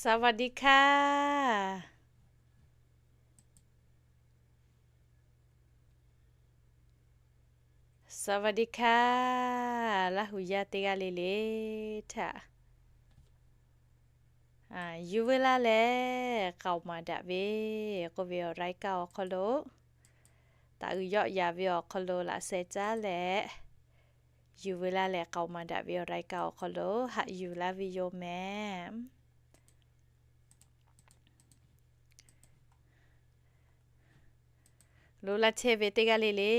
สวัสดีค่ะ สวัสดีค่ะ Laˇ hu yaˇ teˇ g'aˇ le le htaꞈ, yuˬ veu laˇ leh k'aoˍ maˍ daꞈ ve k'oˆ ve awˬ รายการ awˬ hk'aw lo, taˍ uiˍ yawˆ yan ve awˬ hk'aw lo laꞈ sheh caˉ leh, yuˬ veu laˇ leh k'aoˍ maˍ daꞈ ve awˬ รายการ awˬ hk'aw lo haꞈ yuˬ laˇ ve yoˬ mehˍ. Loꞈ la chehˇ ve teˇ g'aˇ le le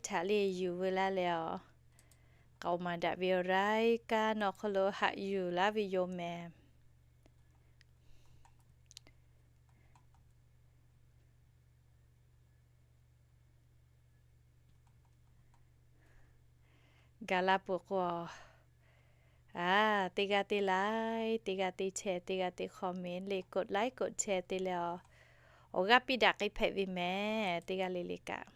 htaꞈ le yuˬ veu laˇ leh awˬ, k'aoˍ maˍ daꞈ ve awˬ รายการ awˬ hk'aw lo haꞈ yuˬ laˇ ve yoˬ mehˍ. Gaˬ la peuˬ k'o, a, teˇ g'aˇ teˇ like, teˇ g'aˇ teˇ share, teˇ g'aˇ teˇ comment le กด like กด share te leh awˬ, awˬ g'aˇ piˇ daꞈ k'ai hpehꞈ ve mehˍ teˇ g'aˇ le le kaꞈ.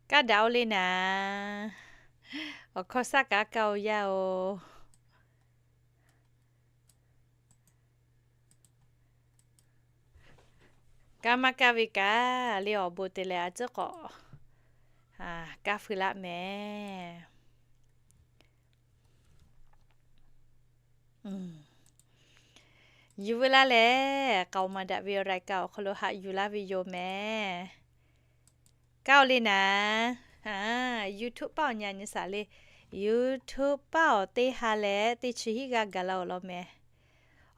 Kaˇ daꞈ-oˬ le naˍ. Awˬ hkawˇ shaˉ kaꞈ kaˇ-oˬ yaˇ-oˬ. Kaˇ maˇ kaˇ ve kaꞈ le awˬ bon te leh a ciˉ k'awꞈ kaˇ feu laˆ mehˍ. Yuˬ veu laˇ leh k'aoˍ maˍ daꞈ ve awˬ รายการ awˬ hk'aw lo haꞈ yuˬ laˇ ve yoˬ mehˍ. Kaˇ-oˬ le naˍ. YouTube paˇ awˬ nyi a nyi shaˍ le. YouTube paˇ awˬ teˇ ha leh teˇ chi hiˆ g'aˇ gaˬ la-oˬ law mehˍ.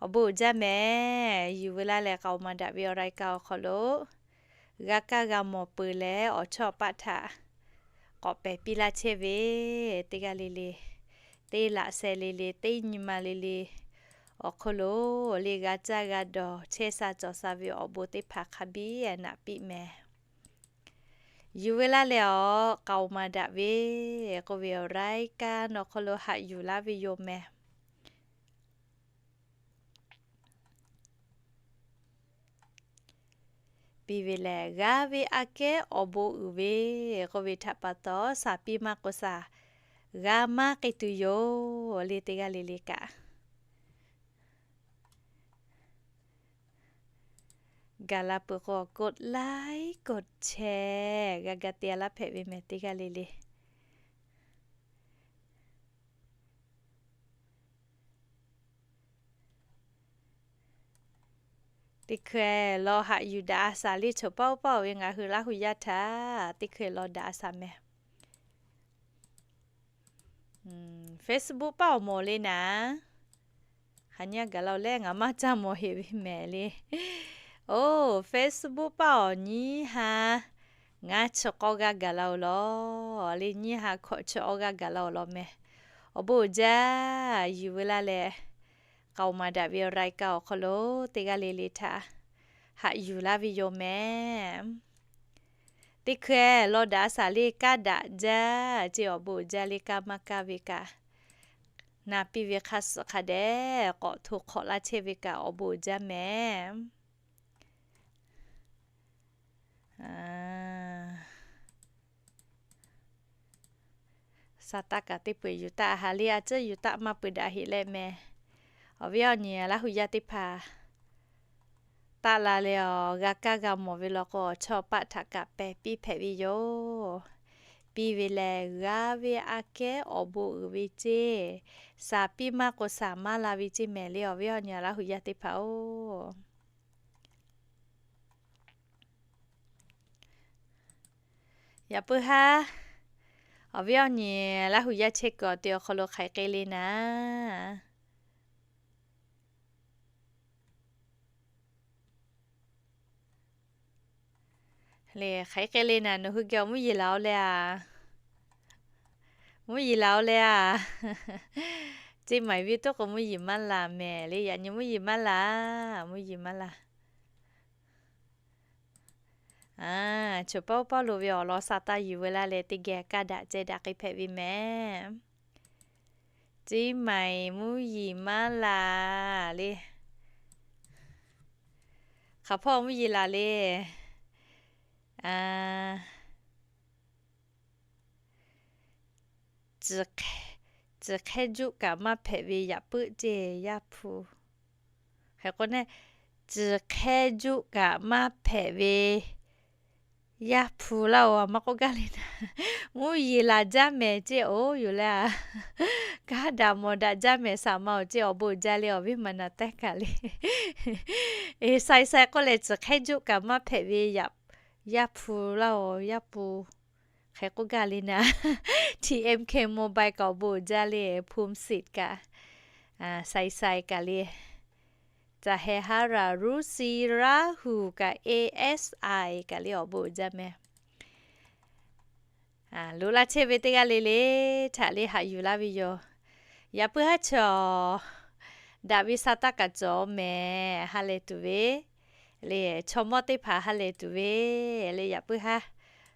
Awˬ bon uiˍ jaˇ mehˍ. Yuˬ veu laˇ leh k'aoˍ maˍ daꞈ ve awˬ รายการ awˬ hk'aw lo g'a kaˇ g'a mawˬ peuˬ leh awˬ chawˇ awˬ paˆ htaꞈ k'awꞈ pehˬ piˇ laˇ chehˇ ve teˇ g'aˇ le le, teˇ laꞈ sheh le le, teˇ nyi ma le le, awˬ hk'aw lo le g'a caˇ g'a dawˬ chehˇ sha cawˬ sha ve awˬ bon teˇ hpaˍ hk'a biˇ naꞈ piˆ mehˍ. Yuˬ veu laˇ leh awˬ k'aoˍ maˍ daꞈ ve k'oˆ ve awˬ รายการ awˬ hk'aw lo haꞈ yuˬ laˇ ve yoˬ mehˍ. Piˇ ve lehˬ, g'a ve aꞈ kehˉ awˬ bon uiˍ ve k'oˆ ve htaꞈ pa taw, shaˍ piˇ maˇ k'o shaˍ g'a maˇ k'ai tuˬ yoˬ le teˇ g'aˇ le le kaꞈ. Gaˬ la peuˬ k'o กด like กด share g'a ga te laˇ hpehꞈ ve mehˍ teˇ g'aˇ le le. Teˇ hkui law haꞈ yuˬ daꞈ a shaˍ le choˬ paˇ oˇ paˇ-oˬ ve ngaˬ hui Laˇ hu yaˇ htaꞈ teˇ hkui law daꞈ a shaˍ mehˍ. Facebook paˇ awˬ mawˬ le naˍ. Hk'aˬ nyi gaˬ la-oˬ leh ngaˬ maˇ caˇ mawˬ heˆ ve mehˍ le. Oˇ, Facebook paˇ awˬ nyiˇ ha ngaˇ chi k'awˇ g'aˇ gaˬ la-oˬ law. Le nyiˇ ha hkawꞈ chi awˇ g'aˇ gaˬ la-oˬ law mehˍ. Awˬ bon uiˍ jaˇ. Yuˬ veu laˇ leh k'aoˍ maˍ daꞈ ve awˬ รายการ awˬ hk'aw lo teˇ g'aˇ le le htaꞈ haꞈ yuˬ laˇ ve yoˬ mehˍ. Teˇ hkui law daꞈ a shaˍ le kaˇ daꞈ jaˇ ce awˬ bon uiˍ jaˇ le kaˇ maˇ kaˇ ve kaꞈ, na piˇ ve hk'a suhˍ hk'a dehꞈ k'awꞈ hto hk'awꞈ laˇ chehˇ ve kaꞈ awˬ bon uiˍ jaˇ mehˍ. Sha taˇ kaꞈ teˇ peu-eˬ yuˬ taˆ haˍ le a ciˉ yuˬ taˆ maˇ peu daꞈ heˆ leh mehˍ. Awˬ viˉ awˬ nyi Laˇ hu yaˇ teˇ hpaˍ taˆ la leh awˬ g'a kaˇ g'a mawˬ ve law k'o, awˬ chawˇ paˆ htaꞈ kaꞈ pehˬ piˇ hpehꞈ ve yoˬ. Piˇ ve lehˬ g'a ve aꞈ kehˉ awˬ bon uiˍ ve ceˇ, shaˍ piˇ maˇ k'o shaˍ maˇ la ve ceˇ mehˍ le awˬ viˉ awˬ nyi Laˇ hu yaˇ teˇ hpaˍ-oˬ. Yaꞈ puiˉ haˉ, awˬ viˉ awˬ nyi Laˇ hu yaˇ chehˇ kuiˬ awˬ te awˬ hk'aw lo hk'aiˬ k'ai le naˍ. Le hk'aiˬ k'ai le naˍ, nawˬ hui geh awˬ mvuhˇ yeˬ laˬ-oˬ leh a, mvuhˇ yeˬ laˬ-oˬ leh a. Ceˇ maiˍ viˇ toˉ k'o mvuhˇ yeˬ maˇ laˬ mehˍ le, yaꞈ nyi mvuhˇ yeˬ maˇ laˬ, mvuhˇ yeˬ maˇ laˬ. Choˬ paˇ oˇ paˇ lo ve awˬ lawn sha taˇ yuˬ veu laˇ leh teˇ geh kaˇ daꞈ ceh daꞈ k'ai hpehꞈ ve mehˍ. Ciˉ maiˍ mvuhˇ yeˬ maˇ laˬ le. Hk'aˬ hpawˇ mvuhˇ yeˬ laˬ le. Ciˬ hk'ehˇ juˆ kaꞈ maˇ hpehꞈ ve yaꞈ puiˉ ceˇ yaˇ hpu. Hk'e k'o naˆ, ciˬ hk'ehˇ juˆ kaꞈ maˇ hpehꞈ ve yaˇ hpu laˇ oˬ, maˇ k'oˆ gaˇ le naˆ. Mvuhˇ yeˬ laˬ jaˇ mehˍ ceˇ oˬ yoˬ le. Kaˉ daꞈ mawˬ daꞈ jaˇ mehˍ saˍ ma oˬ ceˇ awˬ bon jaˇ le awˬ viˉ ma naˍ tehˉ kaꞈ le. Eˬ, sai sai k'oˆ leh ciˬ hk'ehˇ juˆ kaꞈ maˇ hpehꞈ ve yaꞈ, yaˇ hpu laˇ oˬ, yaˇ hpu. Hk'e k'oˆ gaˇ le naˆ. T M K Mobile kaꞈ awˬ bon jaˇ le, Phone Seat kaꞈ, sai sai kaꞈ le. Caˬ heh haˉ raˬ Ruˉ siˉ Raˇ huˍ kaꞈ A S I kaꞈ le awˬ bon jaˇ mehˍ. Loꞈ laˇ chehˇ ve teˇ g'aˇ le le htaꞈ le haꞈ yuˬ laˇ ve yoˬ. Yaꞈ puiˉ haˉ chaw daꞈ ve sa taˇ kaꞈ cawˬ mehˍ ha lehˬ tuˬ ve le, chaw mawˇ teˇ hpaˍ ha lehˬ tuˬ ve le, yaꞈ puiˉ haˉ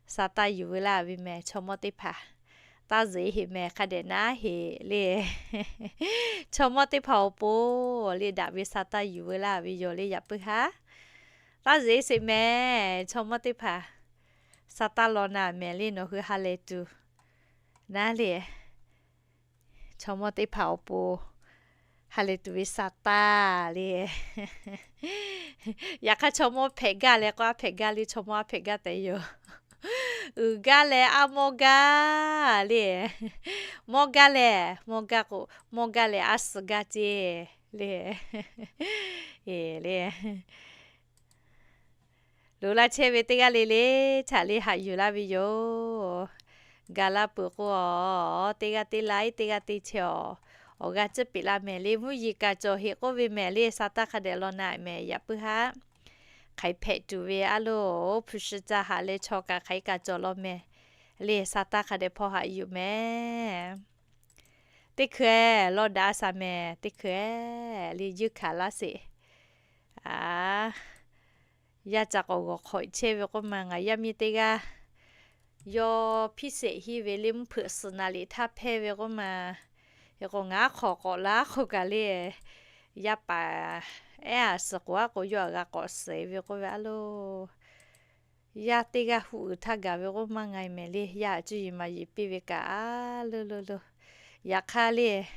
sa taˇ yuˬ veu laˇ ve mehˍ chaw mawˇ teˇ hpaˍ. Taˇ zeꞈ heˍ mehˍ hk'a dehꞈ naˉ heˍ le. Chaw mawˇ teˇ hpaˍ awˬ pon le daꞈ ve sa taˇ yuˬ veu laˇ ve yoˬ le, yaꞈ puiˉ haˉ. Taˇ zeꞈ sheˍ mehˍ chaw mawˇ teˇ hpaˍ. Sa taˇ law na mehˍ le nawˬ hui ha lehˬ tuˬ naˉ le. Chaw mawˇ teˇ hpaˍ awˬ pon ha lehˬ tuˬ ve sa taˇ le. Yaꞈ hk'aˇ chaw mawˇ hpehꞈ gaˇ leh k'o, a hpehꞈ gaˇ le, chaw mawˇ a hpehꞈ gaˇ tehꞈ yoˬ. Uiˍ gaˇ leh a mawˇ gaˇ le. Mawˇ gaˇ leh, mawˇ gaˇ k'o, mawˇ gaˇ leh a suh gaˇ ceˇ le. Le Loꞈ laˇ chehˇ ve teˇ g'aˇ le le htaꞈ le haꞈ yuˬ laˇ ve yoˬ. Gaˬ la peuˬ k'o, teˇ g'aˇ teˇ laiˉ teˇ g'aˇ teˇ chehˇ awˬ, awˬ g'a ciˇ peꞈ la mehˍ le, mvuhˇ yeˬ kaꞈ cawˬ heꞈ k'oˆ ve mehˍ le, sa taˇ hk'a dehꞈ law na mehˍ yaꞈ puiˉ haˉ. Hk'aiˬ hpehꞈ tuˬ ve a loˬ, hpu shi ca haꞈ leh chaw kaꞈ hk'aiˬ kaꞈ cawˬ law mehˍ le, sa taˇ hk'a dehꞈ hpaw haꞈ yuˬ mehˍ. Teˇ hkui-eˬ law daꞈ a shaˍ mehˍ, teˇ hkui-eˬ le yeunˇ hkanˍ laˇ sheˍ. A, yaˇ ca k'awꞈ g'awˬ hk'awꞈ chehˇ ve k'oˆ ma, ngaˬ yaˇ miˇ teˇ g'aˇ yawˇ hpiˇ sheˍ hiˇ ve le, mvuhˇ hpeuꞈ suhˍ naˍ liꞈ htaˇ hpehˇ ve k'oˆ ma. Hk'e k'o ngaˬ aˉ hk'aw k'awꞈ laˇ k'oˆ kaꞈ le, yaˇ paˍ ehˉ a suhˍ k'oˍ aˉ k'o yawˇ a g'a k'awꞈ suhˍ ve k'oˆ ve a loˬ. Yaˇ teˇ g'aˇ huˆ uiˍ htaˇ gaˬ ve k'oˆ maˇ nga mehˍ le, yaˇ cuˇ yiˍ maˍ yiˍ piˇ ve kaꞈ a loˬ loˬ loˬ. Yaꞈ hk'aˇ le,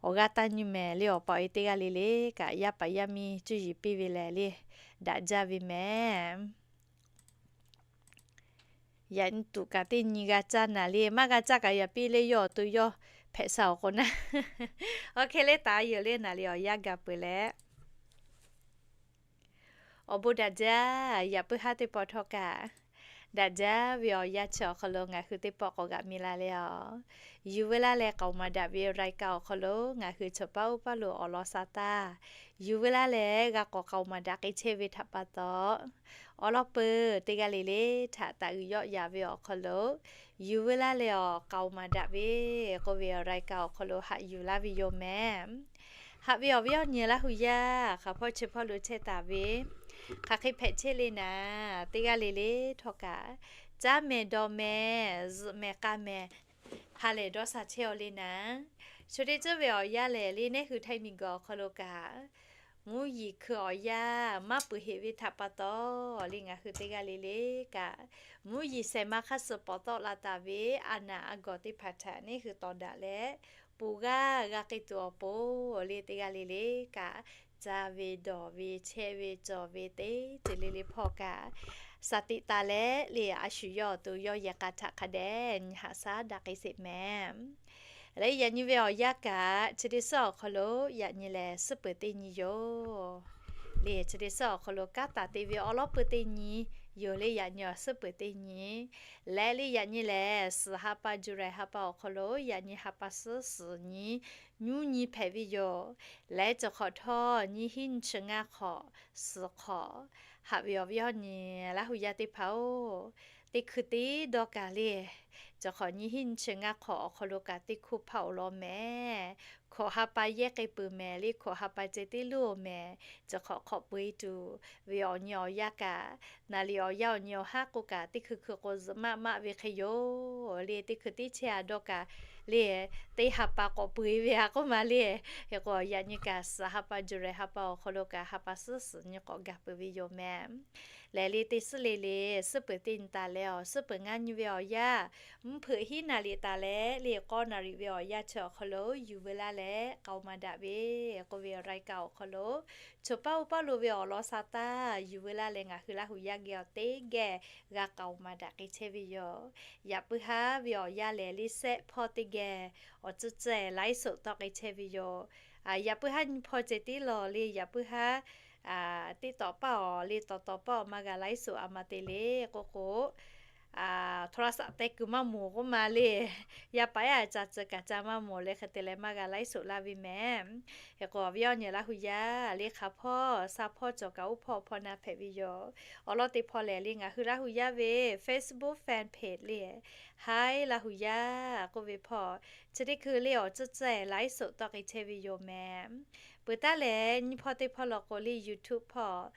awˬ g'aˇ taˇ nyi mehˍ le, awˬ pa awˬ e teˇ g'aˇ le le kaꞈ yaˇ paˍ yaˇ miˇ cuˇ yiˍ piˇ ve lehˬ le, daꞈ jaˇ ve mehˍ. Yaꞈ nyi tuꞈ kaꞈ teˇ nyi g'a caˇ naˍ le, maˇ g'a caˇ kaꞈ yaꞈ piˇ le, yawˇ awˬ to yawˇ hpehꞈ sha awˬ k'o naˉ. Awˬ hk'e le taˍ yoˬ le, naˍ le awˬ yanˇ gaˬ peuˬ leh. Awˬ bon daꞈ jaˇ, yaꞈ puiˉ haˉ teˇ pawˆ htawˇ kaꞈ daꞈ jaˇ ve awˬ yanˇ chi awˬ hk'aw lo ngaˬ hui teˇ pawˆ k'awꞈ g'aꞈ mi la le a. Yuˬ veu laˇ leh k'aoˍ maˍ daꞈ ve รายการ awˬ hk'aw lo ngaˬ hui chaw paˉ uˉ paˉ lo awˬ lawn sa taˇ yuˬ veu laˇ leh g'a k'awꞈ k'aoˍ maˍ daꞈ k'ai chehˇ ve htaꞈ pa taw, awˬ lawn peuˬ teˇ g'aˇ le le htaꞈ taꞈ uiˍ yawˆ yaˍ ve awˬ hk'aw lo yuˬ veu laˇ leh awˬ k'aoˍ maˍ daꞈ ve k'oˆ ve awˬ รายการ awˬ hk'aw lo haꞈ yuˬ laˇ ve yoˬ mehˍ. Haꞈ ve awˬ viˉ awˬ nyi Laˇ hu yaˇ hk'aˬ hpawˇ chi hpawˇ lo chehˇ taˍ ve, hk'aˬ hk'e hpehꞈ chehˇ le naˍ, teˇ g'aˇ le le htawˇ kaꞈ caˉ mehˍ dawˬ mehˍ zuhꞈ mehˍ k'a mehˍ ha lehˬ dawˇ sha chehˇ aw le naˍ. Chaw teˇ ceuˬ ve awˬ yanˇ lehˬ le, neˉ hui htaiˇ miˬ guiˬ awˬ hk'aw lo kaꞈ mvuhˇ yeˬ hkui awˬ yanˇ maˇ peuˬ heꞈ ve htaꞈ pa taw le, ngaˬ hui teˇ g'aˇ le le kaꞈ mvuhˇ yeˬ shehˍ ma hk'aˇ suh pawˍ tawˆ la taˍ ve a naˍ a gawˬ teˇ hpaˍ htaꞈ neˉ hui tawˍ daꞈ leh, ponˬ g'aˇ g'a k'ai tuˬ awˬ pon le, teˇ g'aˇ le le kaꞈ caˇ ve dawˬ ve chehˇ ve cawˬ ve teˇ ceuˬ le le hpawˇ kaꞈ, shaˍ tiꞈ taˍ leh le a shu yawˇ awˬ to yawˇ yehˬ k'a htaꞈ hk'a dehꞈ nyi haꞈ shaˉ daꞈ k'ai sheˍ mehˍ. Leh yaꞈ nyi ve awˬ yanˇ kaꞈ chi teˇ suhˉ awˬ hk'aw lo yaꞈ nyi lehˬ suhˉ peuˬ teˇ nyi yoˬ. Le chi teˇ suhˉ awˬ hk'aw lo kanˉ taˍ te ve awˬ lawn peuˬ teˇ nyi yoˬ le, yaꞈ nyi awˬ suhˉ peuˬ teˇ nyi. Leh le yaꞈ nyi lehˬ suhˍ ha pa July ha pa awˬ hk'aw lo yaꞈ nyi ha pa suhˉ suhˍ nyi nyuˇ nyi hpehꞈ ve yoˬ. Leh cawˬ hk'awꞈ htawˇ nyiˇ hinˉ nyiˇ chi ngaˇ hk'awꞈ suhˍ hk'awꞈ, haꞈ ve awˬ viˉ awˬ nyi Laˇ hu yaˇ teˇ hpaˍ-oˬ, teˇ hkui teˇ dawˇ kaꞈ le, cawˬ hk'awꞈ nyiˇ hinˉ nyiˇ chi ngaˇ hk'awꞈ awˬ hk'aw lo kaꞈ teˇ hkuˇ hpaˇ awˬ lawn mehˍ. Hkawꞈ ha pa yehˇ k'ai peuˬ mehˍ le, hkawꞈ ha pa ceh teˇ luˇ mehˍ. Cawˬ hk'awꞈ hk'awꞈ peu-e tuˬ ve awˬ nyi awˬ yanˇ kaꞈ, naˍ liꞈ awˬ yanˇ awˬ nyi awˬ haˉ k'oˆ kaꞈ teˇ hkui hkui k'o zuhꞈ maˆ maˆ ve hk'e yoˬ le. Teˇ hkui teˇ chehˇ a dawˇ kaꞈ le, teˇ ha pa k'awꞈ peu-e ve a k'oˆ ma le. Hk'e k'o yaꞈ nyi kaꞈ suhˍ ha pa July ha pa awˬ hk'aw lo kaꞈ ha pa suhˉ suhˍ nyi k'awꞈ gaˬ peuˬ ve yoˬ mehˍ. Lehˬ le teˇ suhˉ le le, suhˉ peuˬ teˇ nyi taˍ leh awˬ suhˉ peuˬ ngaˇ nyi ve awˬ yanˇ, mvuhˇ hpeuꞈ hiˉ naˍ riˍ taˍ leh le k'awˇ naˍ riˍ ve awˬ yanˇ chi awˬ hk'aw lo yuˬ veu laˇ leh k'aoˍ maˍ daꞈ ve k'oˆ ve รายการ awˬ hk'aw lo, choˬ paˇ oˇ paˇ lo ve awˬ lawn sa taˇ yuˬ veu laˇ leh ngaˬ hui Laˇ huˍ yaˇ geh awˬ teˇ geh g'a k'aoˍ maˍ daꞈ k'ai chehˇ ve yoˬ. Yaꞈ puiˉ haˉ ve awˬ yanˇ lehˬ le sehˆ hpawˇ teˇ geh awˬ tcuhˇ cehˬ ไลฟ์สด tawˆ k'ai chehˇ ve yoˬ. Yaꞈ puiˉ haˉ nyi hpawˇ ceh tiˉ lawˬ le, yaꞈ puiˉ haˉ teˇ tawꞈ paˇ awˬ le tawꞈ tawꞈ paˇ awˬ maˇ g'a ไลฟ์สด a ma te le k'oˆ k'o, โทรศัพท์ teh kuiˬ maˇ mawˬ k'oˆ ma le. Yaˇ paˍ yaˇ ca tcuh kaꞈ ca maˇ mawˬ leh hk'e te leh maˇ g'a ไลฟ์สด laˇ ve mehˍ. Hk'e k'o awˬ viˉ awˬ nyi Laˇ huˍ yaˇ le hk'aˬ hpawˇ sa hpawˇ cawˬ kaꞈ oˇ hpawˇ hpawˇ na hpehꞈ ve yoˬ. Awˬ lawn teˇ hpawˇ lehˬ le ngaˬ hui Laˇ huˍ yaˇ ve Facebook fan page le Hi Laˇ huˍ yaˇ k'oˆ ve hpawˇ, chi teˇ hkui le awˬ tcuhˇ cehˬ ไลฟ์สด tawˆ k'ai chehˇ ve yoˬ mehˍ. Peuˬ taˉ lehˬ nyi hpawˇ teˇ hpawˇ law k'o le YouTube hpawˇ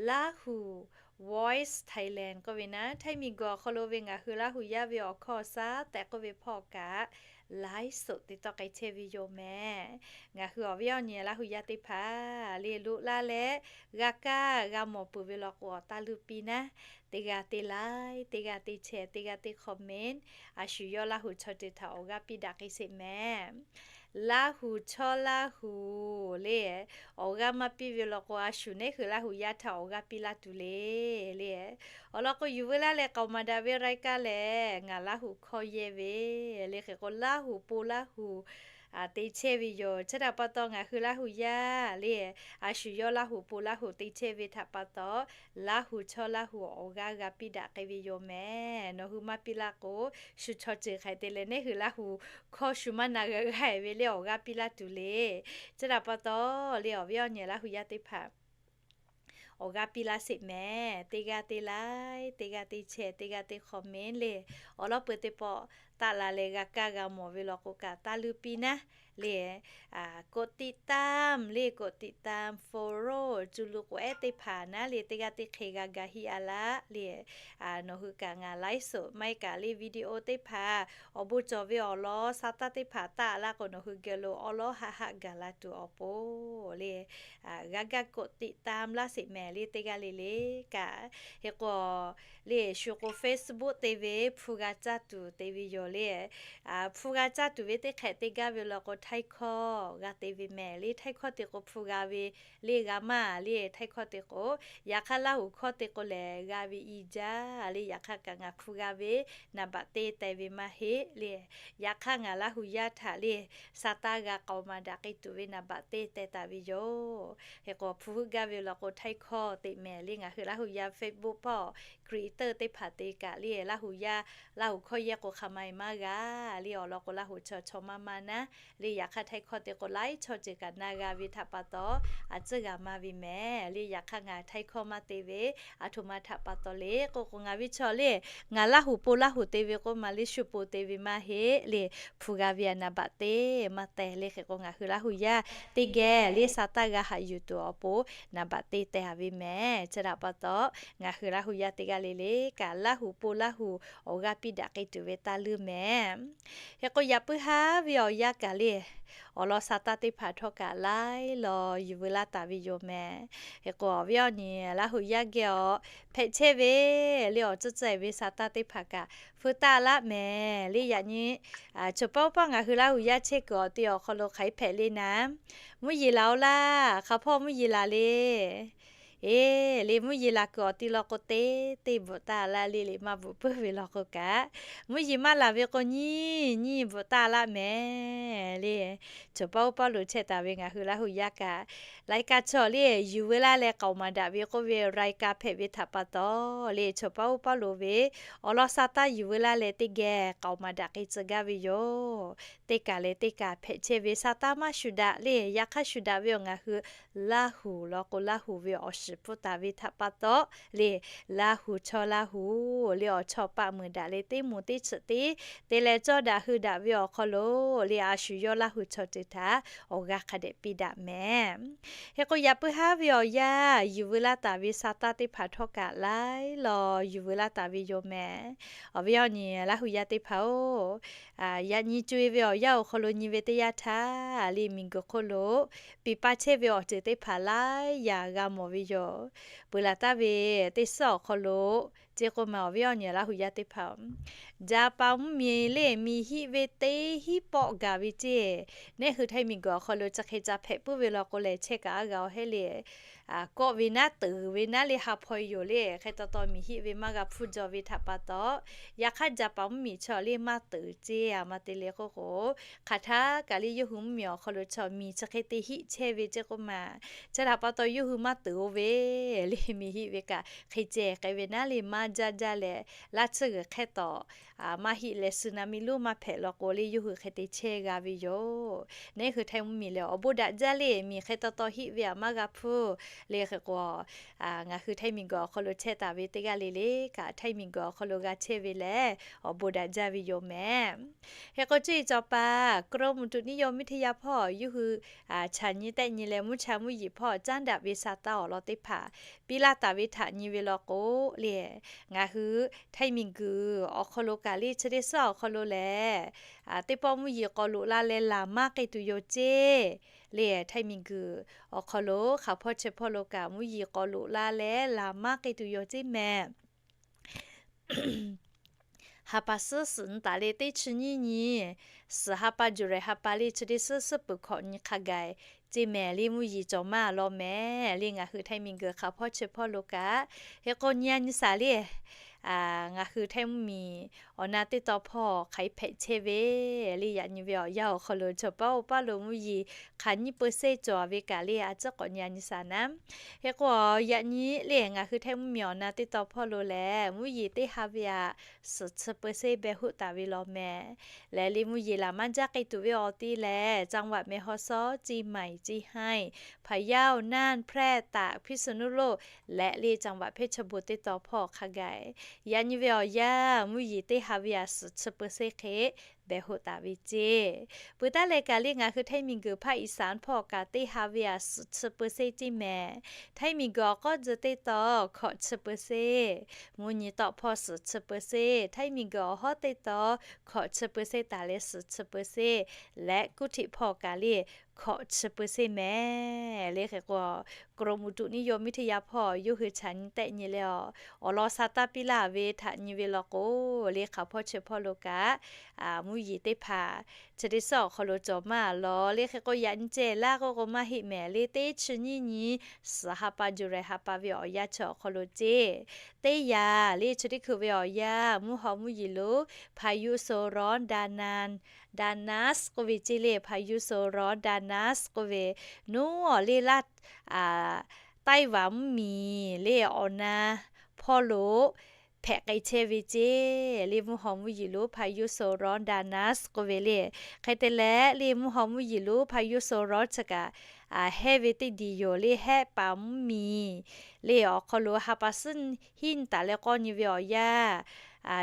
Laˇ huˍ Voice Thailand k'oˆ ve naˉ, Htaiˇ miˬguiˬ awˬ hk'aw lo ve ngaˬ hui Laˇ huˍ yaˇ ve awˬ hkawˇ awˬ shaˉ tehꞈ k'oˆ ve hpawˇ kaꞈ ไลฟ์สด te tawˆ k'ai chehˇ ve yoˬ mehˍ. Ngaˬ hui awˬ viˉ awˬ nyi Laˇ huˍ yaˇ teˇ hpaˍ le loꞈ laˇ leh g'a kaˇ g'a mawˬ peuˬ ve law k'o awˬ taˇ luˇ piˇ naˉ, teˇ g'aˇ teˇ like, teˇ g'aˇ teˇ share, teˇ g'aˇ teˇ comment, a shu yawˇ Laˇ huˍ chaw ceuˬ htaꞈ awˬ g'aˇ piˇ daꞈ k'ai sheˍ mehˍ. Laˇ huˍ chaw Laˇ huˍ le awˬ g'aˇ maˇ piˇ ve law k'o a shu neˉ hui Laˇ huˍ yaˇ htaꞈ awˬ g'aˇ piˇ laˇ tuˬ le le. Awˬ lawn k'o yuˬ veu laˇ leh k'aoˍ maˍ daꞈ ve รายการ lehˬ ngaˬ Laˇ huˍ hkawˇ yehˇ ve le hk'e k'o Laˇ huˍ po Laˇ huˍ te chehˇ ve yoˬ. Chi htaꞈ pa taw ngaˬ hui Laˇ huˍ yaˇ le a shu yawˇ Laˇ huˍ po Laˇ huˍ te chehˇ ve htaꞈ pa taw, Laˇ huˍ chaw Laˇ huˍ awˬ g'aˇ g'a piˇ daꞈ k'ai ve yoˬ mehˍ. Nawˬ hui maˇ piˇ laˇ k'o, shu chaw ceuˬ hk'aˬ hk'e te leh neˉ hui Laˇ huˍ hkawˇ shu maˇ na g'a g'a ve le awˬ g'aˇ piˇ laˇ tuˬ le. Chi htaꞈ pa taw le awˬ viˉ awˬ nyi Laˇ huˍ yaˇ teˇ hpaˍ awˬ g'aˇ piˇ laˇ sheˍ mehˍ. Teˇ g'aˇ teˇ like, teˇ g'aˇ teˇ share, teˇ g'aˇ teˇ comment le awˬ lawn peuˬ teˇ pawˆ taˆ la leh g'a kaˇ g'a mawˬ ve law k'o kaꞈ taˇ luˇ piˇ naˉ le กดติดตาม le กดติดตาม follow cu lu k'o ehˉ teˇ hpaˍ naˉ le teˇ g'aˇ teˇ hk'e g'a ga hiˆ a laˇ le. Nawˬ hui kaꞈ ngaˬ ไลฟ์สด maˇ heˆ kaꞈ le video teˇ hpaˍ awˬ bon cawˬ ve awˬ lawn sa taˇ teˇ hpaˍ taˆ laˇ k'o nawˬ hui geh lo awˉ lawˉ haˆ haˆ gaˬ la tuˬ awˬ pon le g'a gaˇ กดติดตาม laˇ sheˍ mehˍ le teˇ g'aˇ le le kaꞈ. Hk'e k'o le shu k'o Facebook te ve hpu g'a caˇ tuˬ te ve yoˬ le. Hpu g'a caˇ tuˬ ve teˇ hk'ehꞈ teˇ gaˇ ve law k'o Htaiˇ hkawˇ g'a te ve mehˍ le. Htaiˇ hkawˇ te k'o hpu g'a ve le g'a maˇ le Htaiˇ hkawˇ te k'o. Yaꞈ hk'aˇ Laˇ huˍ hkawˇ te k'o lehˬ g'a ve i jaˇ le. Yaꞈ hk'aˇ kaꞈ ngaˬ hpu g'a ve naˍ baꞈ teˇ teh ve maˇ heˆ le. Yaꞈ hk'aˇ ngaˬ Laˇ huˍ yaˇ htaꞈ le sa taˇ g'a k'aoˍ maˍ daꞈ k'ai tuˬ ve naˍ baꞈ teˇ teh taˍ ve yoˬ. Hk'e k'o hpu g'uˇ gaˇ ve law k'o Htaiˇ hkawˇ teꞈ mehˍ le ngaˬ hui Laˇ huˍ yaˇ Facebook hpawˇ creator teˇ hpaˍ te kaꞈ le Laˇ huˍ yaˇ Laˇ huˍ hkawˇ yehˇ k'o hk'aˬ ma e maˇ g'a le awˬ lawn k'o Laˇ huˍ chaw chaw maˇ maˇ naˉ le. Yaꞈ hk'aˇ Htaiˇ hkawˇ te k'o laiˉ chaw ceuˬ kaꞈ na g'a ve htaꞈ pa taw a tcuhˉ g'a maˇ ve mehˍ le. Yaꞈ hk'aˇ ngaˬ Htaiˇ hkawˇ maˇ te ve aˬ htoꞈ ma htaꞈ pa taw le k'oˆ k'o ngaˬ ve chaw le ngaˬ Laˇ huˍ po Laˇ huˍ te ve k'oˆ ma le shu po te ve maˇ heˆ le. Hpu g'a ve naˍ baꞈ teˇ maˇ teh le. Hk'e k'o ngaˬ hui Laˇ huˍ yaˇ teˇ geh le sa taˇ g'a haꞈ yuˬ tuˬ awˬ pon naˍ baꞈ teˇ teh a ve mehˍ. Chi htaꞈ pa taw ngaˬ hui Laˇ huˍ yaˇ teˇ g'aˇ le le kaꞈ Laˇ huˍ po Laˇ huˍ awˬ g'aˇ piˇ daꞈ k'ai tuˬ ve taˇ luˇ mehˍ. Hk'e k'o yaꞈ puiˉ haˉ ve awˬ yanˇ kaꞈ le awˬ lawn sa taˇ teˇ hpaˍ htawˇ kaꞈ laiˉ law yuˬ veu laˇ taˍ ve yoˬ mehˍ. Hk'e k'o awˬ viˉ awˬ nyi Laˇ huˍ yaˇ geh awˬ hpehꞈ chehˇ ve le awˬ tcuhˉ cehˬ ve sa taˇ teˇ hpaˍ kaꞈ feu taˆ laˇ mehˍ le. Yaꞈ nyi choˬ paˇ oˇ paˇ ngaˬ hui Laˇ huˍ yaˇ chehˇ kuiˬ awˬ ti awˬ hk'aw lo hk'aˬ hk'e hpehꞈ le naˉ, mvuhˇ yeˬ laˬ oˬ laˇ. Hk'aˬ hpawˇ mvuhˇ yeˬ laˬ le. Eˬ le mvuhˇ yeˬ laˬ kuiˬ awˬ ti law k'o teˇ teˇ bvuhꞈ taˆ laˇ le le maˇ bvuhꞈ puiˉ ve law k'o kaꞈ, mvuhˇ yeˬ maˇ laˬ ve k'o nyiˇ nyiˇ bvuhꞈ taˆ laˇ mehˍ le. Choˬ paˇ oˇ paˇ lo chehˇ taˍ ve ngaˬ hui Laˇ huˍ yaˇ kaꞈ laiˉ kaˇ chaw le yuˬ veu laˇ leh k'aoˍ maˍ daꞈ ve k'oˆ ve รายการ hpehꞈ ve htaꞈ pa taw le choˬ paˇ oˇ paˇ lo ve awˬ lawn sa taˇ yuˬ veu laˇ leh teˇ geh k'aoˍ maˍ daꞈ k'ai tcuh gaˇ ve yoˬ. Teˇ kaˬ leh teˇ kaˬ hpehꞈ chehˇ ve sa taˇ maˇ shu daꞈ le. Yaꞈ hk'aˇ shu daꞈ ve awˬ ngaˬ hui Laˇ huˍ law k'o Laˇ huˍ ve awˬ shiˍ pfuhˇ taˍ ve htaꞈ pa taw le Laˇ huˍ chaw Laˇ huˍ le awˬ chawˇ paˆ meuˍ daꞈ leh teˇ moˍ teˇ chiꞈ teˇ te leh cawˇ daꞈ hui daꞈ ve awˬ hk'aw lo le a shu yawˇ Laˇ huˍ chaw ceuˬ htaꞈ awˬ g'aˇ hk'a dehꞈ piˇ daꞈ mehˍ. Hk'e k'o, yaꞈ puiˉ haˉ ve awˬ yanˇ yuˬ veu laˇ taˍ ve sa taˇ teˇ hpaˍ htawˇ kaꞈ laiˉ law yuˬ veu laˇ taˍ ve yoˬ mehˍ. Awˬ viˉ awˬ nyi Laˇ huˍ yaˇ teˇ hpaˍ-oˬ, yaꞈ nyi co-e ve awˬ yanˇ awˬ hk'aw lo nyi ve teˇ yanˇ htaˇ, le miˬguiˬ hk'oˆ lo piˍ pa chehˇ ve awˬ ceuˬ teˇ hpaˍ laiˉ yaꞈ g'a mawˬ ve yoˬ. Peuˬ laˬ taˍ ve teˇ suhˉ awˬ hk'aw lo, chi k'oˆ ma awˬ viˉ awˬ nyi Laˇ huˍ yaˇ teˇ hpaˍ-oˬ, Jaˍpaˍ mvuhˇmiˬ le miˬ hiˆ ve teˇ hinˉ pawˆ gaˬ ve ceˇ, neˇ hui Htaiˇ miˬguiˬ awˬ hk'aw lo chi hk'e ca hpehꞈ puiˉ ve law k'o lehˬ, chehˇ kaꞈ a g'a-oˬ hehˉ le. Kawˆ ve naˉ, teuˍ ve naˉ le ha hpaw-e yoˬ le. Hk'e taw taw miˬ hiˆ ve maˇ g'a hpuˇ jaw ve htaꞈ pa taw, yaꞈ hk'aˇ Jaˍpaˍ mvuhˇmiˬ chaw le maˇ teuˍ ceˇ, a ma te le k'oˆ k'o, hk'aˬ htaˇ kaꞈ le yawˇ hui mvuhˇmiˬ awˬ hk'aw lo chaw miˬ chi hk'e te hiˆ chehˇ ve ceˇ k'oˆ ma. Chi htaꞈ pa taw yawˇ hui maˇ teuˍ-o ve le. Miˬ hiˆ ve kaꞈ hk'e ceh k'ai ve naˉ le maˇ jaˇ jaˇ leh, laˇ tsuhˇ g'uiˬ hk'ehˇ tawꞈ maˇ hiˆ leh, tsunami lonˉ maˇ hpehꞈ law k'o le, yawˇ hui hk'e te chehˇ g'a ve yoˬ. Neˇ hui Htaiˇ mvuhˇmiˬ lehˬ, awˬ bon daꞈ jaˇ le. Miˬ hk'e taw taw hiˆ ve aꞈ maˇ g'a hpuˇ le. Hk'e k'o, ngaˬ hui Htaiˇ miˬguiˬ awˬ hk'aw lo chehˇ taˍ ve teˇ g'aˇ le le kaꞈ, Htaiˇ miˬguiˬ awˬ hk'aw lo g'a chehˇ ve lehˬ, awˬ bon daꞈ jaˇ ve yoˬ mehˍ. Hk'e k'o, cuˇ yiˍ cawˬ paˍ กรมอุตุนิยมวิทยา hpawˇ yawˇ hui chaꞈ nyi tehˆ nyi leh mvuhˇ cha mvuhˇ yeˬ hpawˇ caˉ daꞈ ve sa taˇ awˬ lawn teˇ hpaˍ piˇ laˇ taˍ ve htaꞈ nyi ve law k'o le, ngaˬ hui Htaiˇ miˬguiˬ awˬ hk'aw lo kaꞈ le chi teˇ suhˉ awˬ hk'aw lo lehˬ, teˇ pawˆ mvuhˇ yeˬ k'awꞈ loꞈ la leh laˬ maˇ k'ai tuˬ yoˬ ceˇ. Le Htaiˇ miˬguiˬ awˬ hk'aw lo hk'aˬ hpawˇ chi hpawˇ lo kaꞈ mvuhˇ yeˬ k'awꞈ loꞈ la leh laˬ maˇ k'ai tuˬ yoˬ ceˇ mehˍ. Ha pa suhˉ suhˍ nyi taˍ leh teˇ chi nyiˇ nyi, suhˍ ha pa July ha pa le chi teˇ suhˉ suhˉ peuˬ hkawꞈ nyi hk'a gaˬ ceˇ mehˍ le mvuhˇ yeˬ cawˬ maˇ law mehˍ. Le ngaˬ hui Htaiˇ miˬguiˬ hk'aˬ hpawˇ chi hpawˇ lo kaꞈ, hk'e k'o nyi a nyi shaˍ le, ngaˬ hui Htaiˇ mvuhˇmiˬ awˬ na teˇ taw hpawˇ hk'aˬ hk'e hpehꞈ chehˇ ve le, yaꞈ nyi ve awˬ yanˇ awˬ hk'aw lo cawˬ paˉ oˇ paˉ lo mvuhˇ yeˬ hk'aˬ nyiˇ เปอร์เซ็นต์ cawˬ ve kaꞈ le, a ciˉ k'awꞈ nyi a nyi shaˍ naˉ. Hk'e k'o, yaꞈ nyi le ngaˬ hui Htaiˇ mvuhˇmiˬ awˬ na teˇ taw hpawˇ lo lehˬ, mvuhˇ yeˬ teˇ ha ve aꞈ suhˍ chi เปอร์เซ็นต์ beh hoˆ taˍ ve law mehˍ. Lehˬ le mvuhˇ yeˬ laˬ maˇ jaˇ k'ai tuˬ ve awˬ ti lehˬ, จังหวัดแม่ฮ่องสอน, เชียงใหม่, เชียงราย, พะเยา, น่าน, แพร่, ตาก, พิษณุโลก leh le จังหวัดเพชรบูรณ์ teˇ taw hpawˇ hk'a gaˬ. Yaꞈ nyi ve awˬ yanˇ mvuhˇ yeˬ teˇ ha ve aꞈ suhˍ chi เปอร์เซ็นต์ hk'e beh hoˆ taˍ ve ceˇ. Peuˬ taˉ leh kaꞈ le ngaˬ hui Htaiˇ miˬguiˬ ภาคอีสาน hpawˇ kaꞈ teˇ ha ve aꞈ suhˍ chi เปอร์เซ็นต์ ceˇ mehˍ. Htaiˇ miˬguiˬ awˬ k'awˉ tcuh teˇ taw hkawꞈ chi เปอร์เซ็นต์, mvuhˇ nyi tawˆ hpawˇ suhˍ chi เปอร์เซ็นต์, Htaiˇ miˬguiˬ awˬ hawˉ teˇ taw hkawꞈ chi เปอร์เซ็นต์ taˍ leh suhˍ chi เปอร์เซ็นต์, leh kuˇ htiꞈ hpawˇ kaꞈ le hkawꞈ chi เปอร์เซ็นต์ mehˍ. Le hk'e k'o, กรมอุตุนิยมวิทยา hpawˇ yawˇ hui chaꞈ nyi tehˆ nyi leh, awˬ lawn sa taˇ piˇ laˇ ve htaꞈ nyi ve law k'o, le hk'aˬ hpawˇ chi hpawˇ lo kaꞈ mvuhˇ yeˬ teˇ hpaˍ chi teˇ suhˉ awˬ hk'aw lo cawˬ maˇ law. Le hk'e k'o yaꞈ nyi ceh laˇ k'oˆ k'o maˇ heˆ mehˍ. Le teˇ chi nyiˇ nyi suhˍ ha pa July ha pa ve awˬ yanˇ chi awˬ hk'aw lo ceˇ. Teˇ yanˇ le chi teˇ hkui ve awˬ yanˇ mvuhˇ haw mvuhˇ yeˬ lo พายุโซนร้อน Danan, Danas k'oˆ ve ceˇ le, พายุโซนร้อน Danas k'oˆ ve, nuˉ awˬ le laˇ ไต้หวัน mvuhˇmiˬ le awˬ na hpawˇ lo hpehꞈ k'ai chehˇ ve ceˇ. Le mvuhˇ haw mvuhˇ yeˬ lo พายุโซนร้อน Danas k'oˆ ve le. Hk'e te leh le mvuhˇ haw mvuhˇ yeˬ lo พายุโซนร้อน chi kaꞈ hehˇ ve teˇ diˬ yoˬ le, hehˆ paˍ mvuhˇmiˬ le awˬ hk'aw lo ha pa suhˉ hiˉ nyi taˍ leh k'awˇ nyi ve awˬ yanˇ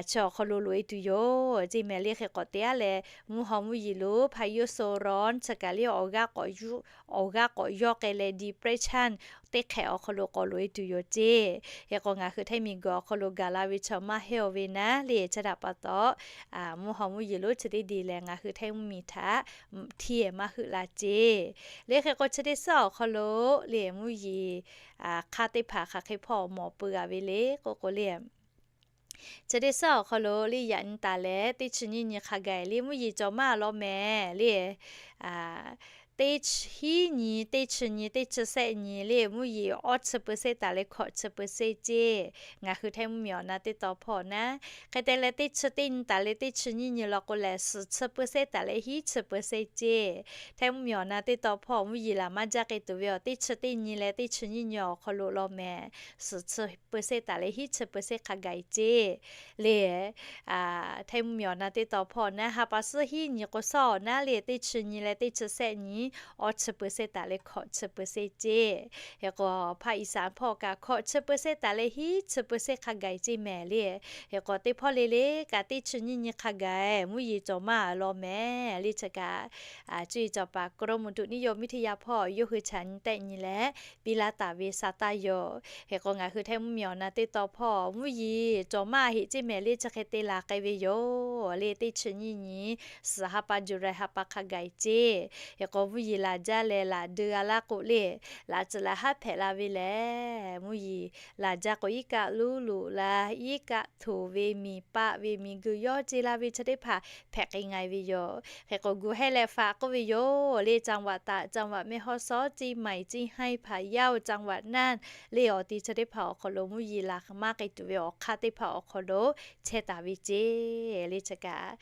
chi awˬ hk'aw lo loꞈ-e tuˬ yoˬ ceˇ mehˍ. Le hk'e k'awꞈ te aˉ leh, mvuhˇ haw mvuhˇ yeˬ lo พายุโซนร้อน chi kaꞈ le awˬ g'aˇ k'awꞈ yawˇ k'ai leh depression teˇ hk'ehꞈ awˬ hk'aw lo k'awꞈ loꞈ-e tuˬ yoˬ ceˇ. Hk'e k'o ngaˬ hui Htaiˇ miˬguiˬ awˬ hk'aw lo gaˬ la ve chaw maˇ heˆ-o ve naˉ le, chi htaꞈ pa taw mvuhˇ haw mvuhˇ yeˬ lo chi teˇ diˬ lehˬ ngaˬ hui Htaiˇ mvuhˇmiˬ htaꞈ htiˇ maˇ heuˆ la ceˇ. Le hk'e k'o chi teˇ suhˉ awˬ hk'aw lo le mvuhˇ yeˬ hk'aˇ teˇ hpaˍ hk'aˬ hk'e hpawˇ mawˬ peuˬ g'a ve le k'oˆ k'o le, chi teˇ suhˉ awˬ hk'aw lo le yaꞈ nyi taˍ leh teˇ chi nyiˇ nyi hk'a gaˬ le mvuhˇ yeˬ cawˬ maˇ law mehˍ le. Teˇ hiˉ nyi, teˇ chi nyi, teˇ chi sehˆ nyi le mvuhˇ yeˬ awˇ chi เปอร์เซ็นต์ taˍ leh hkawꞈ chi เปอร์เซ็นต์ ceˇ. Ngaˬ hui Htaiˇ mvuhˇmiˬ awˬ na teˇ taw hpawˇ naˉ, hk'e te leh teˇ chi teˇ nyi taˍ leh teˇ chi nyiˇ nyi law k'o lehˬ suhˍ chi เปอร์เซ็นต์ taˍ leh hiˉ chi เปอร์เซ็นต์ ceˇ. Htaiˇ mvuhˇmiˬ awˬ na teˇ taw hpawˇ mvuhˇ yeˬ laˬ maˇ jaˇ k'ai tuˬ ve awˬ teˇ chi teˇ nyi leh teˇ chi nyiˇ nyi awˬ hk'aw lo law mehˍ, suhˍ chi เปอร์เซ็นต์ taˍ leh hiˉ chi เปอร์เซ็นต์ hk'a gaˬ ceˇ. Le Htaiˇ mvuhˇmiˬ awˬ na teˇ taw hpawˇ naˉ ha pa suhˉ hiˉ nyi k'o sawˉ awˬ naˉ le teˇ chi nyi leh teˇ chi sehˆ nyi awˇ chi เปอร์เซ็นต์ taˍ leh hkawꞈ chi เปอร์เซ็นต์ ceˇ. Hk'e k'o, ภาคอีสาน hpawˇ kaꞈ hkawꞈ chi เปอร์เซ็นต์ taˍ leh hiˉ chi เปอร์เซ็นต์ hk'a gaˬ ceˇ mehˍ le. Hk'e k'o, teˇ hpawˇ le le kaꞈ teˇ chi nyiˇ nyi hk'a gaˬ mvuhˇ yeˬ cawˬ maˇ law mehˍ le. Chi kaꞈ cuˇ yiˍ cawˬ paˍ กรมอุตุนิยมวิทยา hpawˇ yawˇ hui chaꞈ nyi tehˆ nyi leh piˇ laˇ taˍ ve sa taˇ yoˬ. Hk'e k'o, ngaˬ hui Htaiˇ mvuhˇmiˬ awˬ na teˇ tawn hpawˇ mvuhˇ yeˬ cawˬ maˇ heˆ ceˇ mehˍ le. Chi hk'e te laˬ k'ai ve yoˬ le. Teˇ chi nyiˇ nyi suhˍ ha pa, July ha pa hk'a gaˬ ceˇ. Hk'e k'o, mvuhˇ yeˬ laˬ jaˇ leh laˬ deu a laˇ k'o le, laꞈ tcuhˍ laꞈ haˉ hpehꞈ la ve lehˬ, mvuhˇ yeˬ laˬ jaˇ k'o, iˉ kaˆ luˉ luꞈ la, iˉ kaˆ htoꞈ ve miˬ paˆ ve miˬ guiˬ yawˇ ce la ve chi teˇ hpaˍ hpehꞈ k'ai nga ve yoˬ. Hk'e k'o, gu hehˇ leh faꞈ k'oˆ ve yoˬ le. จังหวัดตาก จังหวัดแม่ฮ่องสอน เชียงใหม่ เชียงราย พะเยา จังหวัดน่าน le awˬ ti chi teˇ hpaˍ awˬ hk'aw lo mvuhˇ yeˬ laˬ maˇ k'ai tuˬ ve awˬ hk'aˇ teˇ hpaˍ awˬ hk'aw lo chehˇ taˍ ve ceˇ le. Chi kaꞈ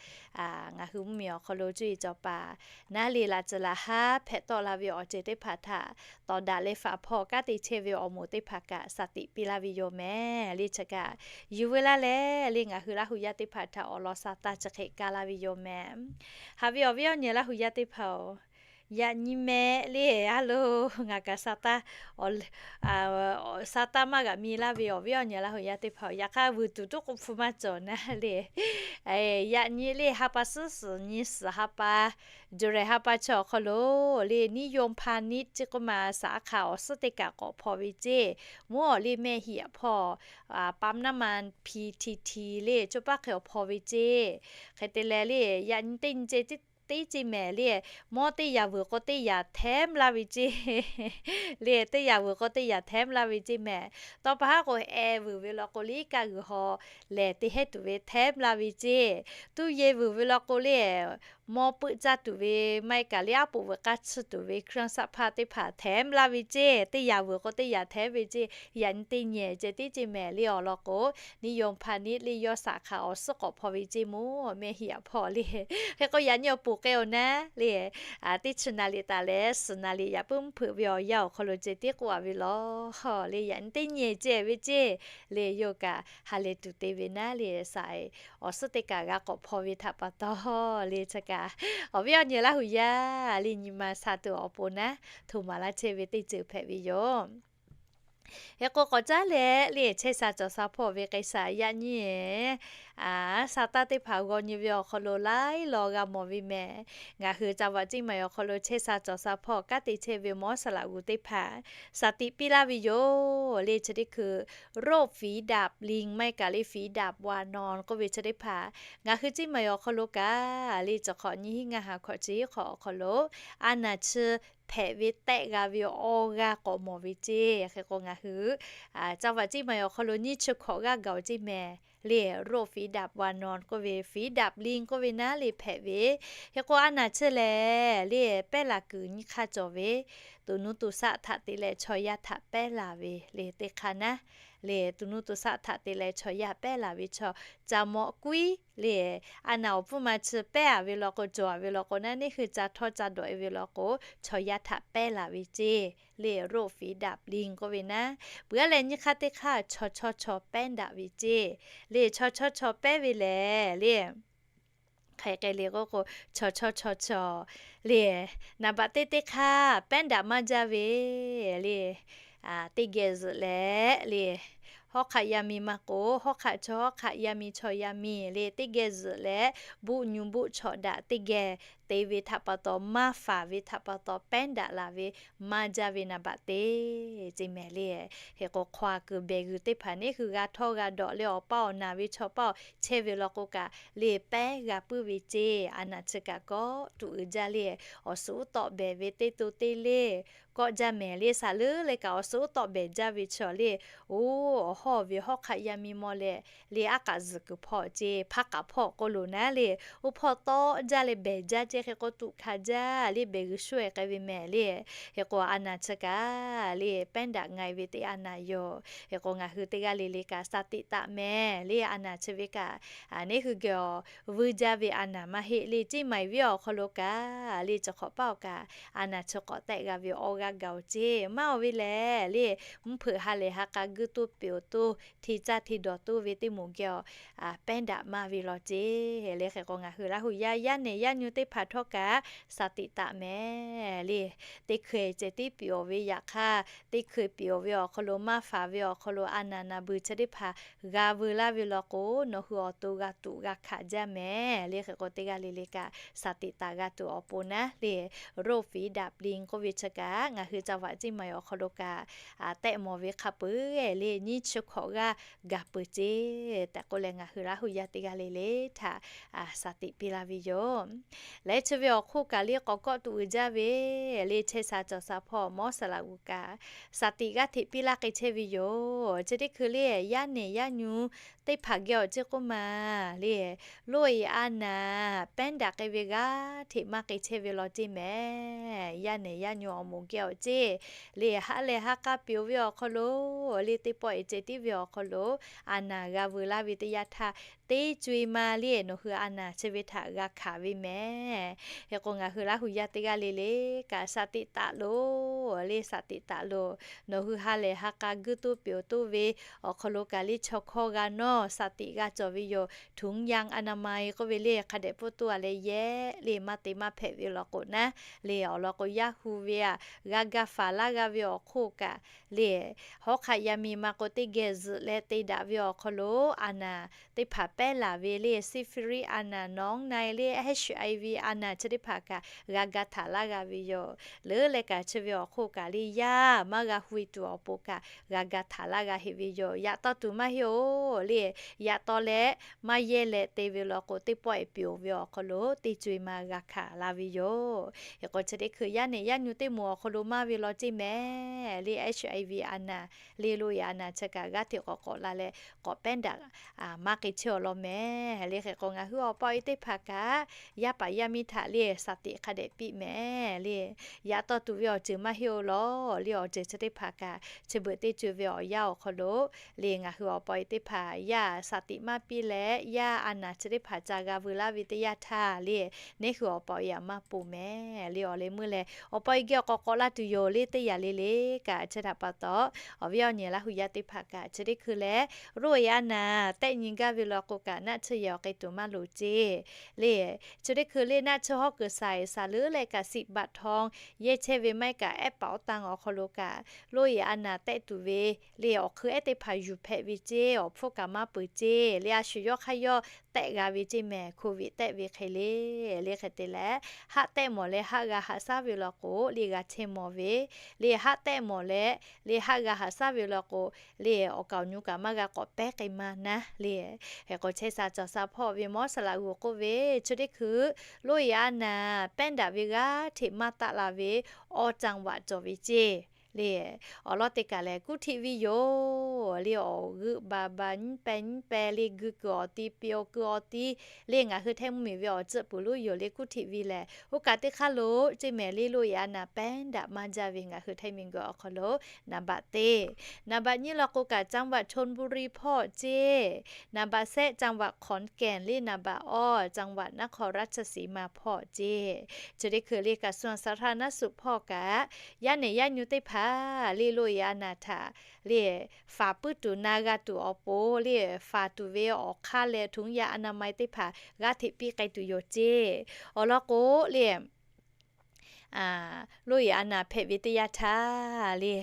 ngaˬ hui mvuhˇmiˬ awˬ hk'aw lo cuˇ yiˍ cawˬ paˍ naˉ le laꞈ tcuhˍ laꞈ haˉ hpehꞈ tawˆ la ve awˬ ceuˬ teˇ hpaˍ htaꞈ tawˍ daꞈ leh faꞈ hpawˇ kanˉ te chehˇ ve awˬ moˍ teˇ hpaˍ kaꞈ saˍ tiꞈ piˇ laˇ ve yoˬ mehˍ le. Chi kaꞈ yuˬ veu laˇ leh le, ngaˬ hui Laˇ hu yaˇ teˇ hpaˍ htaꞈ awˬ lawn sa taˇ chi hk'e kaˇ laˇ ve yoˬ mehˍ. Haꞈ ve awˬ viˉ awˬ nyi Laˇ hu yaˇ teˇ hpaˍ-oˬ, yaꞈ nyi mehˍ le, a lo, ngaˬ kaꞈ sa taˇ, sa taˇ maˇ g'aꞈ mi laˇ ve awˬ viˉ awˬ nyi Laˇ hu yaˇ teˇ hpaˍ-oˬ, yaꞈ hk'aˇ vuiˬ tuˬ tuˉ k'oˆ hpu maˇ cawˬ naˉ le. Yaꞈ nyi le, ha pa suhˉ suhˍ nyi suhˍ ha pa, July ha pa chi awˬ hk'aw lo le, นิยมพาณิชย์ ceˇ k'oˆ ma, saˍ hk'aˬ awˬ suhˉ teˇ kaꞈ k'awꞈ hpaw ve ceˇ. Mvuhˇ awˬ le mehˆ hiꞈ hpawˇ ปั๊มน้ำมัน P T T le, coˇ paˉ hk'e awˬ hpaw ve ceˇ. Hk'e te leh le, yaꞈ nyi teˇ nyi ceh teˇ ceˇ mehˍ le, mawˇ teˇ yaꞈ vuiˬ k'o teˇ yaꞈ hteˉ laˇ ve ceˇ le. Teˇ yaꞈ vuiˬ k'o teˇ yaꞈ hteˉ laˇ ve ceˇ mehˍ. Tawˇ pa haˉ k'o, e vuiˬ ve law k'o le, iˉ kaˆ g'uiˬ haw lehˬ te hehˉ tuˬ ve hteˉ laˇ ve ceˇ. Tuˇ ye vuiˬ ve law k'o le, mawˇ peuˆ caˇ tuˬ ve maˇ heˆ kaꞈ le, aˉ poꞈ vuiˬ k'aˇ tsuhˇ tuˬ ve เครื่องซักผ้า teˇ hpaˍ hteˉ laˇ ve ceˇ. Teˇ yaꞈ vuiˬ k'o teˇ yaꞈ hteˉ ve ceˇ. Yaꞈ nyi teˇ nyi ceh teˇ ceˇ mehˍ le awˬ lawn k'o, นิยมพาณิชย์ le yawˇ saˍ hk'aˬ awˬ suhˉ k'awꞈ hpaw ve ceˇ mvuhˇ mehˆ hiꞈ hpawˇ le. Hk'e k'o, yaꞈ nyi awˬ poˍ k'ai-oˬ naˉ le, teˇ chi naˍ riˍ taˍ leh suhˍ naˍ riˍ yaꞈ puiˉ mvuhˇ hpeuꞈ ve awˬ yanˇ awˬ hk'aw lo ceh tiˉ k'oˆ a ve law le. Yaꞈ nyi teˇ nyi ceh ve ceˇ le, yawˇ kaꞈ ha lehˬ tuˬ te ve naˉ le, saˍ awˬ suhˉ teˇ kaꞈ g'a k'awꞈ hpaw ve htaꞈ pa taw le. Chi kaꞈ awˬ viˉ awˬ nyi Laˇ hu yaˇ le, nyi ma sha tuˬ awˬ pon naˉ, htoꞈ maˍ laˇ chehˇ ve teˇ ceuˬ hpehꞈ ve yoˬ. Hk'e k'o, k'awꞈ caˉ leh le, chehˇ sha cawˬ sha hpawˇ ve k'ai shaꞈ yaꞈ nyi sa taˇ teˇ hpaˍ g'aw nyi ve awˬ hk'aw lo laiˉ law g'a mawˬ ve mehˍ. Ngaˬ hui จังหวัดเชียงใหม่ awˬ hk'aw lo chehˇ sha cawˬ sha hpawˇ kanˉ te chehˇ ve mawˇ saˍ laꞈ g'uˬ teˇ hpaˍ saˍ tiꞈ piˇ laˇ ve yoˬ le. Chi teˇ hkui โรคฝีดาษลิง maˇ heˆ kaꞈ le ฝีดาษวานอน k'oˆ ve chi teˇ hpaˍ ngaˬ hui Chiang Mai awˬ hk'aw lo kaꞈ le, cawˬ hk'awꞈ nyi hiˆ ngaˇ ha hkawꞈ chi hiˆ hk'awꞈ awˬ hk'aw lo a naˍ chi hpehꞈ ve tehˆ g'a ve awˬ g'aˇ k'awꞈ mawˬ ve ceˇ. Hk'e k'o, ngaˬ hui จังหวัดเชียงใหม่ awˬ hk'aw lo nyiˇ chi hkawꞈ g'aˇ gaˬ-oˬ ceˇ mehˍ le. โรคฝีดาษวานอน k'oˆ ve ฝีดาษลิง k'oˆ ve naˉ le hpehꞈ ve. Hk'e k'o, a naˍ chi lehˬ le, pehˉ laˬ kuiˬ nyi hk'aˇ cawˬ ve, tuꞈ nuˇ tuꞈ shaˆ htaꞈ te leh chaw yaˇ htaꞈ pehˉ laˬ ve le teˇ hk'aˇ naˉ le, tuꞈ nuˇ tuꞈ shaˆ htaꞈ te leh chaw yaˇ pehˉ laˬ ve chaw ca mawꞈ k'uiˉ le, a naˍ awˬ pfuhˇ ma chi pehˉ a ve law k'o, cawˬ a ve law k'o naˉ, neˇ hui ca htawˇ ca dawꞈ e ve law k'o, chaw yaˇ htaꞈ pehˉ laˬ ve ceˇ le. โรคฝีดาษลิง k'oˆ ve naˉ, peuˬ a leh nyi hk'aˇ teˇ hk'aˇ chaw chawˇ chaw pehˉ daꞈ ve ceˇ le. Chaw chawˇ chaw pehˉ ve lehˬ le, hk'e k'ai le k'oˆ k'o, chaw chawˇ chaw chaw le, naˍ baꞈ teˇ teˇ hk'aˇ pehˉ daꞈ maˇ jaˇ ve le. Teˇ geh zuhꞈ leh le, hawˉ hk'aˆ yaˇ miˇ maˇ k'o, hawˉ hk'aˆ chaw hawˉ hk'aˆ yaˇ miˇ chaw yaˇ miˇ le, teˇ geh zuhꞈ leh, buˆ nyu buˆ chawꞈ daꞈ teˇ geh te ve htaꞈ pa taw, maˇ faˍ ve htaꞈ pa taw pehˉ daꞈ laˬ ve maˇ jaˇ ve naˍ baꞈ teˇ ceˇ mehˍ le. Hk'e k'o, hk'aw a kuiˬ behˬ g'uiˬ teˇ hpaˍ neˇ hui g'a htawˇ g'a dawꞈ leh awˬ pa awˬ naˍ ve chaw paˇ chehˇ ve law k'o kaꞈ le, pehˉ g'a puiˉ ve ceˇ. A naˍ chi kaꞈ kawˆ tuꞈ uiˍ jaˇ le, awˬ suhˍ uˉ tawˆ behˬ ve teˇ to teˇ le kawˆ jaˇ mehˍ le. Saˍ leuˉ leh kaꞈ awˬ suhˍ uˉ tawˆ behˬ jaˇ ve chaw le, oˇ, awˬ hawˇ ve hawˉ hk'aˆ yaˇ miˇ mawˇ leh le, aˉ k'aꞈ zuhˬ kuiˬ hpawˇ ceˇ, hpaˇ k'aꞈ hpawˇ k'oˆ loˬ naˉ le, uˉ hpawˇ tawˆ jaˇ leh behˬ jaˇ ceˇ. Hk'e k'o, tuꞈ hkanˍ jaˇ le, behˬ g'uiˬ shuˉ e k'ai ve mehˍ le. Hk'e k'o, a naˍ chi kaꞈ le, pehˉ daꞈ nga e ve teˇ a naˍ yoˬ. Hk'e k'o, ngaˬ hui teˇ g'aˇ le le kaꞈ sa teꞈ taˍ mehˍ le. A naˍ chi ve kaꞈ neˇ hui geh awˬ vuiˇ jaˇ ve a naˍ maˇ heˆ le. Ceˇ maiˍ viˉ awˬ hk'aw lo kaꞈ le, cawˬ hk'awꞈ paˇ awˬ kaꞈ a naˍ chi k'awꞈ tehˆ g'a ve awˬ g'a gaˬ-oˬ ceˇ. Maˇ oˬ ve lehˬ le, mvuhˇ hpeuꞈ ha lehˬ ha k'a guiˇ toˇ peꞈ-oˬ toˇ, hti caˇ hti dawˬ toˇ ve teˇ moˍ geh awˬ, a, pehˉ daꞈ maˇ ve law ceˇ. Le hk'e k'o, ngaˬ hui Laˇ huˍ yaˇ yaˇ nehˬ yaˇ nyu teˇ hpaˍ htawˇ kaꞈ shaˍ tiꞈ taˍ mehˍ le. Teˇ hkui ceh tiˉ peꞈ-oˬ ve yaꞈ hk'aˇ, teˇ hkui peꞈ-oˬ ve awˬ hk'aw lo maˇ faˍ ve awˬ hk'aw lo a naˍ naˍ beuˬ chi teˇ hpaˍ g'a veu laˇ ve law k'o, nawˬ hui awˬ to g'a tuꞈ g'a hkanˍ jaˇ mehˍ. Le hk'e k'o, teˇ g'aˇ le le kaꞈ shaˍ tiꞈ taˍ g'a tuˬ awˬ pon naˉ le, โรคฝีดาดลิง k'oˆ ve chi kaꞈ, ngaˬ hui จังหวัดเชียงใหม่ awˬ hk'aw lo kaꞈ, a, tehˆ mawˬ ve hk'a peuˬ le, nyiˇ chi hkawꞈ g'aˇ gaˬ peuˬ ceˇ tehꞈ k'oˆ leh, ngaˬ hui Laˇ huˍ yaˇ teˇ g'aˇ le le htaꞈ, a, shaˍ tiꞈ piˇ laˇ ve yoˬ. Leh chi ve awˬ hk'oˆ kaꞈ le k'awꞈ kawˆ tuˬ uiˍ jaˇ ve le, chehˇ sha cawˬ sha hpawˇ mawˇ saˍ laꞈ g'uˬ kaꞈ shaˍ tiꞈ g'aˇ hteꞈ piˇ laˇ k'ai chehˇ ve yoˬ. Chi teˇ hkui le yaˇ nehˬ yaˇ nyu teˇ hpaˍ geh awˬ ceˇ k'oˆ ma le, โรค a naˍ pehˉ daꞈ k'ai ve g'aˇ hteꞈ maˇ k'ai chehˇ ve law ceˇ mehˍ. Yaˇ nehˬ yaˇ nyu awˬ moˍ geh awˬ ceˇ le, ha lehˬ ha k'a peꞈ-oˬ ve awˬ hk'aw lo le, teˇ pawˆ e ceh tiˉ ve awˬ hk'aw lo a naˍ g'a veu laˇ ve teˇ yanˇ htaˇ, teˇ co-e ma le, nawˬ hui a naˍ chi ve htaꞈ g'a hkanˍ ve mehˍ. Hk'e k'o, ngaˬ hui Laˇ huˍ yaˇ teˇ g'aˇ le le kaꞈ shaˍ tiꞈ taˍ loˬ le, shaˍ tiꞈ taˍ loˬ. Nawˬ hui ha lehˬ ha k'a guiˇ toˇ peꞈ-oˬ toˇ ve awˬ hk'aw lo kaꞈ le, chaw hkawˇ g'a nawˇ shaˍ tiꞈ g'a cawˬ ve yoˬ. ถุงยางอนามัย k'oˆ ve le, hk'a dehꞈ pfuhˇ toˇ a leh yehˉ le, maˇ te maˇ hpehꞈ ve law k'o naˉ le, awˬ lawn k'o, yaˇ hu ve aꞈ g'a ga faˍ laˇ g'a ve awˬ hk'oˆ kaꞈ le, hawˉ hk'aˆ yaˇ miˇ ma k'o, teˇ geh zuhꞈ leh te daꞈ ve awˬ hk'aw lo a naˍ teˇ hpaˍ pehˉ laˬ ve le, ซิฟิลิส a naˍ, หนองใน le, HIV a naˍ chi teˇ hpaˍ kaꞈ g'a ga htaꞈ laˇ g'a ve yoˬ. Leuˉ leh kaꞈ chi ve awˬ hk'oˆ kaꞈ le, yaˇ maˇ g'a hu e tuˬ awˬ pon kaꞈ g'a ga htaꞈ laˇ g'a heˆ ve yoˬ. Yaꞈ taw tuˬ maˇ heˆ-oˬ le, yaꞈ taw leh maˇ yehˇ leh te ve law k'o, teˇ pawˆ e peꞈ-oˬ ve awˬ hk'aw lo teˇ co-e ma g'a hkanˍ la ve yoˬ. Hk'e k'o, chi teˇ hkui yaˇ nehˬ yaˇ nyu teˇ moˍ awˬ hk'aw lo maˇ ve law ceˇ mehˍ le, HIV a naˍ le, โรค a naˍ chi kaꞈ g'aˇ hteꞈ k'awꞈ k'awꞈ la leh k'awꞈ pehˉ daꞈ maˇ k'ai chehˇ awˬ lawn mehˍ. Le hk'e k'o, ngaˬ hui awˬ pa awˬ e teˇ hpaˍ kaꞈ yaˇ paˍ yaˇ miˇ htaꞈ le shaˍ tiꞈ hk'a dehꞈ piˇ mehˍ le. Yaꞈ taw tuˬ ve awˬ ceuˬ maˇ heˆ-oˬ law le, awˬ ceuˬ chi teˇ hpaˍ kaꞈ chi beuꞈ teˇ co-e ve awˬ yanˇ awˬ hk'aw lo le, ngaˬ hui awˬ pa awˬ e teˇ hpaˍ yaˇ shaˍ tiꞈ maˇ piˇ leh, yaˇ a naˍ chi teˇ hpaˍ ca g'a veu laˇ ve teˇ yanˇ htaˇ le, neˉ hui awˬ pa awˬ e aꞈ maˇ ponˬ mehˍ le. Awˬ leh meuˇ leh awˬ pa awˬ e geh k'awꞈ k'awꞈ la tuˬ yoˬ le, teˇ yanˇ le le kaꞈ. Chi htaꞈ pa taw, awˬ viˉ awˬ nyi Laˇ huˍ yaˇ teˇ hpaˍ kaꞈ chi teˇ hkui leh โรค a naˍ tehˆ nyi gaˇ ve law k'o kaꞈ, naˆ tsuhˇ yehˬ awˬ k'ai tuˬ maˇ loˍ ceˇ le. Chi teˇ hkui le naˆ tsuhˇ hawˉ kuiˬ shaˍ eˍ shaˍ leuˉ leh kaꞈ สิบบาททอง yehˇ chehˇ ve maˇ heˆ kaꞈ, ehˉ paˍ awˉ tanˇ awˬ hk'aw lo kaꞈ โรค a naˍ tehˆ tuˬ ve le, awˬ hk'eun ehˉ teˇ hpaˍ yuˬ hpehꞈ ve ceˇ, awˬ hpfuhˇ kaꞈ maˇ peuˬ ceˇ le, a shu yawˇ hk'aˇ yawˇ tehˆ g'a ve ceˇ mehˍ, โควิด tehˆ ve hk'e le. Le hk'e te leh, haˆ tehˆ mawˬ leh haˆ g'a haꞈ shaˉ ve law k'o le, g'a chehˇ mawˬ ve le. Haˆ tehˆ mawˬ leh le, haˆ g'a haꞈ shaˉ ve law k'o le, awˬ kaˍ awˬ nyu kaꞈ maˇ g'a k'awꞈ pehˉ k'ai maˇ naˉ le. Hk'e k'o, chehˇ sha cawˬ sha hpawˇ ve mawˇ saˍ laꞈ g'uˬ k'oˆ ve, chi teˇ hkui โรค a naˍ pehˉ daꞈ ve g'aˇ hteꞈ maˇ taˆ la ve awˬ จังหวัด cawˬ ve ceˇ le. Awˬ lawn teˇ kaˬ lehˬ, kuˇ htiꞈ ve yoˬ le, awˬ g'euˆ ba ba nyiˉ peh nyiˉ peh le, gui kuiˬ awˬ ti, peꞈ awˬ kuiˬ awˬ ti le, ngaˬ hui htehˇ mvuhˇ miˬ ve awˬ ceuˬ peuˬ lonˉ yoˬ le, kuˇ htiꞈ ve lehˬ, oˇ kaꞈ teˇ hk'aˇ lo ceˇ mehˍ le, โรค a naˍ pehˉ daꞈ maˇ jaˇ ve ngaˬ hui htehˇ miˬ guiˬ awˬ hk'aw lo นัมเบอร์ teˇ. นัมเบอร์ nyiˇ law k'o kaꞈ จังหวัดชลบุรี hpawˇ ceˇ. นัมเบอร์ sehˆ จังหวัดขอนแก่น le, นัมเบอร์ awˇ จังหวัดนครราชสีมา hpawˇ ceˇ. Chi teˇ hkui le กระทรวงสาธารณสุข hpawˇ kaꞈ, yaˇ nehˬ yaˇ nyu teˇ hpaˍ le, โรค a naˍ htaꞈ le faˍ puiˉ tuˬ na g'a tuˬ awˬ pon le, faˍ tuˬ ve awˬ hk'aˇ leh ถุงยางอนามัย teˇ hpaˍ g'aˇ hteꞈ piˇ k'ai tuˬ yoˬ ceˇ. Awˬ lawn k'o le, โรค a naˍ hpehꞈ ve teˇ yanˇ htaˇ le,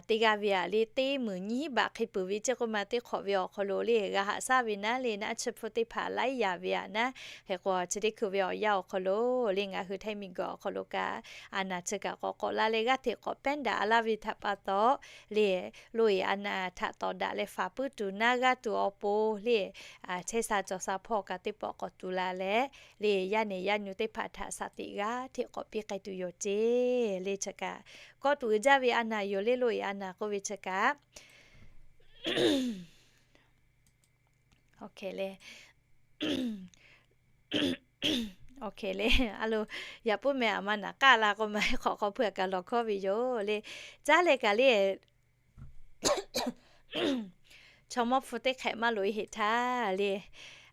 teˇ g'aˇ ve aꞈ le, teˇ meunˍ nyiˇ baꞈ hk'e peuˬ ve ceˇ k'oˆ ma, teˇ hk'awꞈ ve awˬ hk'aw lo le g'a haꞈ shaˉ ve naˉ le, naˆ tsuhˇ hpfuhˇ teˇ hpaˍ laiˉ yaˍ ve aꞈ naˉ. Hk'e k'o, chi teˇ hkui ve awˬ yanˇ awˬ hk'aw lo le, ngaˬ hui htehˇ miˬ guiˬ awˬ hk'aw lo kaꞈ, a naˍ chi kaꞈ k'awꞈ k'awꞈ la leh g'aˇ hteꞈ k'awꞈ pehˉ daꞈ laˇ ve htaꞈ pa taw le, โรค a naˍ htaꞈ tawˍ daꞈ leh faˍ puiˉ tuˬ na g'a tuˬ awˬ pon le, chehˇ sha cawˬ sha hpawˇ kaꞈ teˇ pawˆ k'awꞈ tuˬ la leh le, yaˇ nehˬ yaˇ nyu teˇ hpaˍ htaꞈ shaˍ tiꞈ g'aˇ hteꞈ k'awꞈ piˇ k'ai tuˬ yoˬ ceˇ le. Chi kaꞈ kawˆ tuˬ uiˍ jaˇ ve a naˍ yoˬ le, โรค a naˍ k'oˆ ve chi kaꞈ. Awˬ hk'e le, awˬ hk'e le, a lo, yaꞈ puiˉ meh aˬ ma naˍ k'aˆ la k'o ma, hk'awꞈ hk'aw hpui aꞈ kaꞈ lawˬ hkawˇ ve yoˬ le. Caˉ leh kaꞈ le, chaw mawˇ hpu teˇ hk'ehꞈ maˇ loꞈ e heꞈ htaˇ le,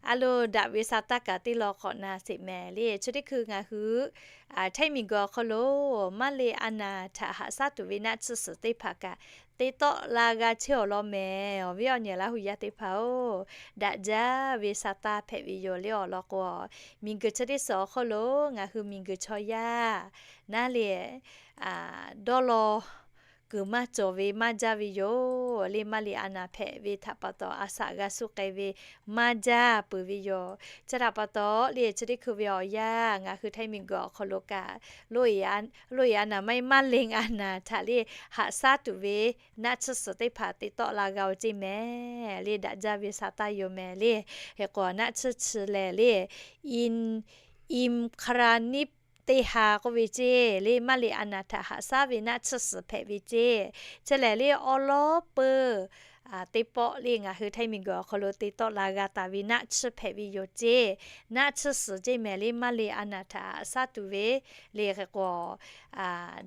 A lo, daꞈ ve sa taˇ kaꞈ teˇ law k'awꞈ na sheˍ mehˍ le. Chi teˇ hkui ngaˬ hui htaiˇ miˬguiˬ awˬ hk'aw lo maˇ le a naˍ htaꞈ haꞈ shaˉ tuˬ ve naˆ tsuhˇ suhˍ teˇ hpaˍ kaꞈ te tawˆ la g'a chehˇ awˬ lawn mehˍ. Awˬ viˉ awˬ nyi Laˇ hu yaˇ teˇ hpaˍ-oˬ, daꞈ jaˇ ve sa taˇ hpehꞈ ve yoˬ le awˬ lawn k'o, miˬguiˬ chi teˇ suhˍ awˬ hk'aw lo ngaˬ hui miˬguiˬ chaw yaˇ naˉ le dawˇ law kuiˬ maˇ cawˬ ve maˇ jaˇ ve yoˬ le. Maˇ le a naˍ hpehꞈ ve htaꞈ pa taw, a shaꞈ g'a suh k'ai ve maˇ jaˇ peuˬ ve yoˬ. Chi htaꞈ pa taw le, chi teˇ hkui ve awˬ yanˇ ngaˬ hui htaiˇ miˬguiˬ awˬ hk'aw lo kaꞈ, loꞈ e a naˍ maˇ heˆ, maˇ le a naˍ htaꞈ le haꞈ shaˉ tuˬ ve naˆ tsuhˇ suhˍ teˇ hpaˍ te tawˆ la g'a-o ceˇ mehˍ le. Daꞈ jaˇ ve sa taˇ yoˬ mehˍ le. Hk'e k'o, naˆ tsuhˇ chi lehˬ le, im, imcranic teˇ ha k'oˆ ve ceˇ le, maˇ le a naˍ htaꞈ haꞈ shaˉ ve naˆ tsuhˇ suhˍ hpehꞈ ve ceˇ. Chi lehˬ le, awˉ lawˉ peuˬ teˇ pawˆ le ngaˬ hui htaiˇ miˬguiˬ awˬ hk'aw lo te tawˆ la g'a taˍ ve naˆ tsuhˇ hpehꞈ ve yoˬ ceˇ. Naˆ tsuhˇ suhˍ ceˇ mehˍ le, maˇ le a naˍ htaꞈ haꞈ shaˉ tuˬ ve le. Hk'e k'o,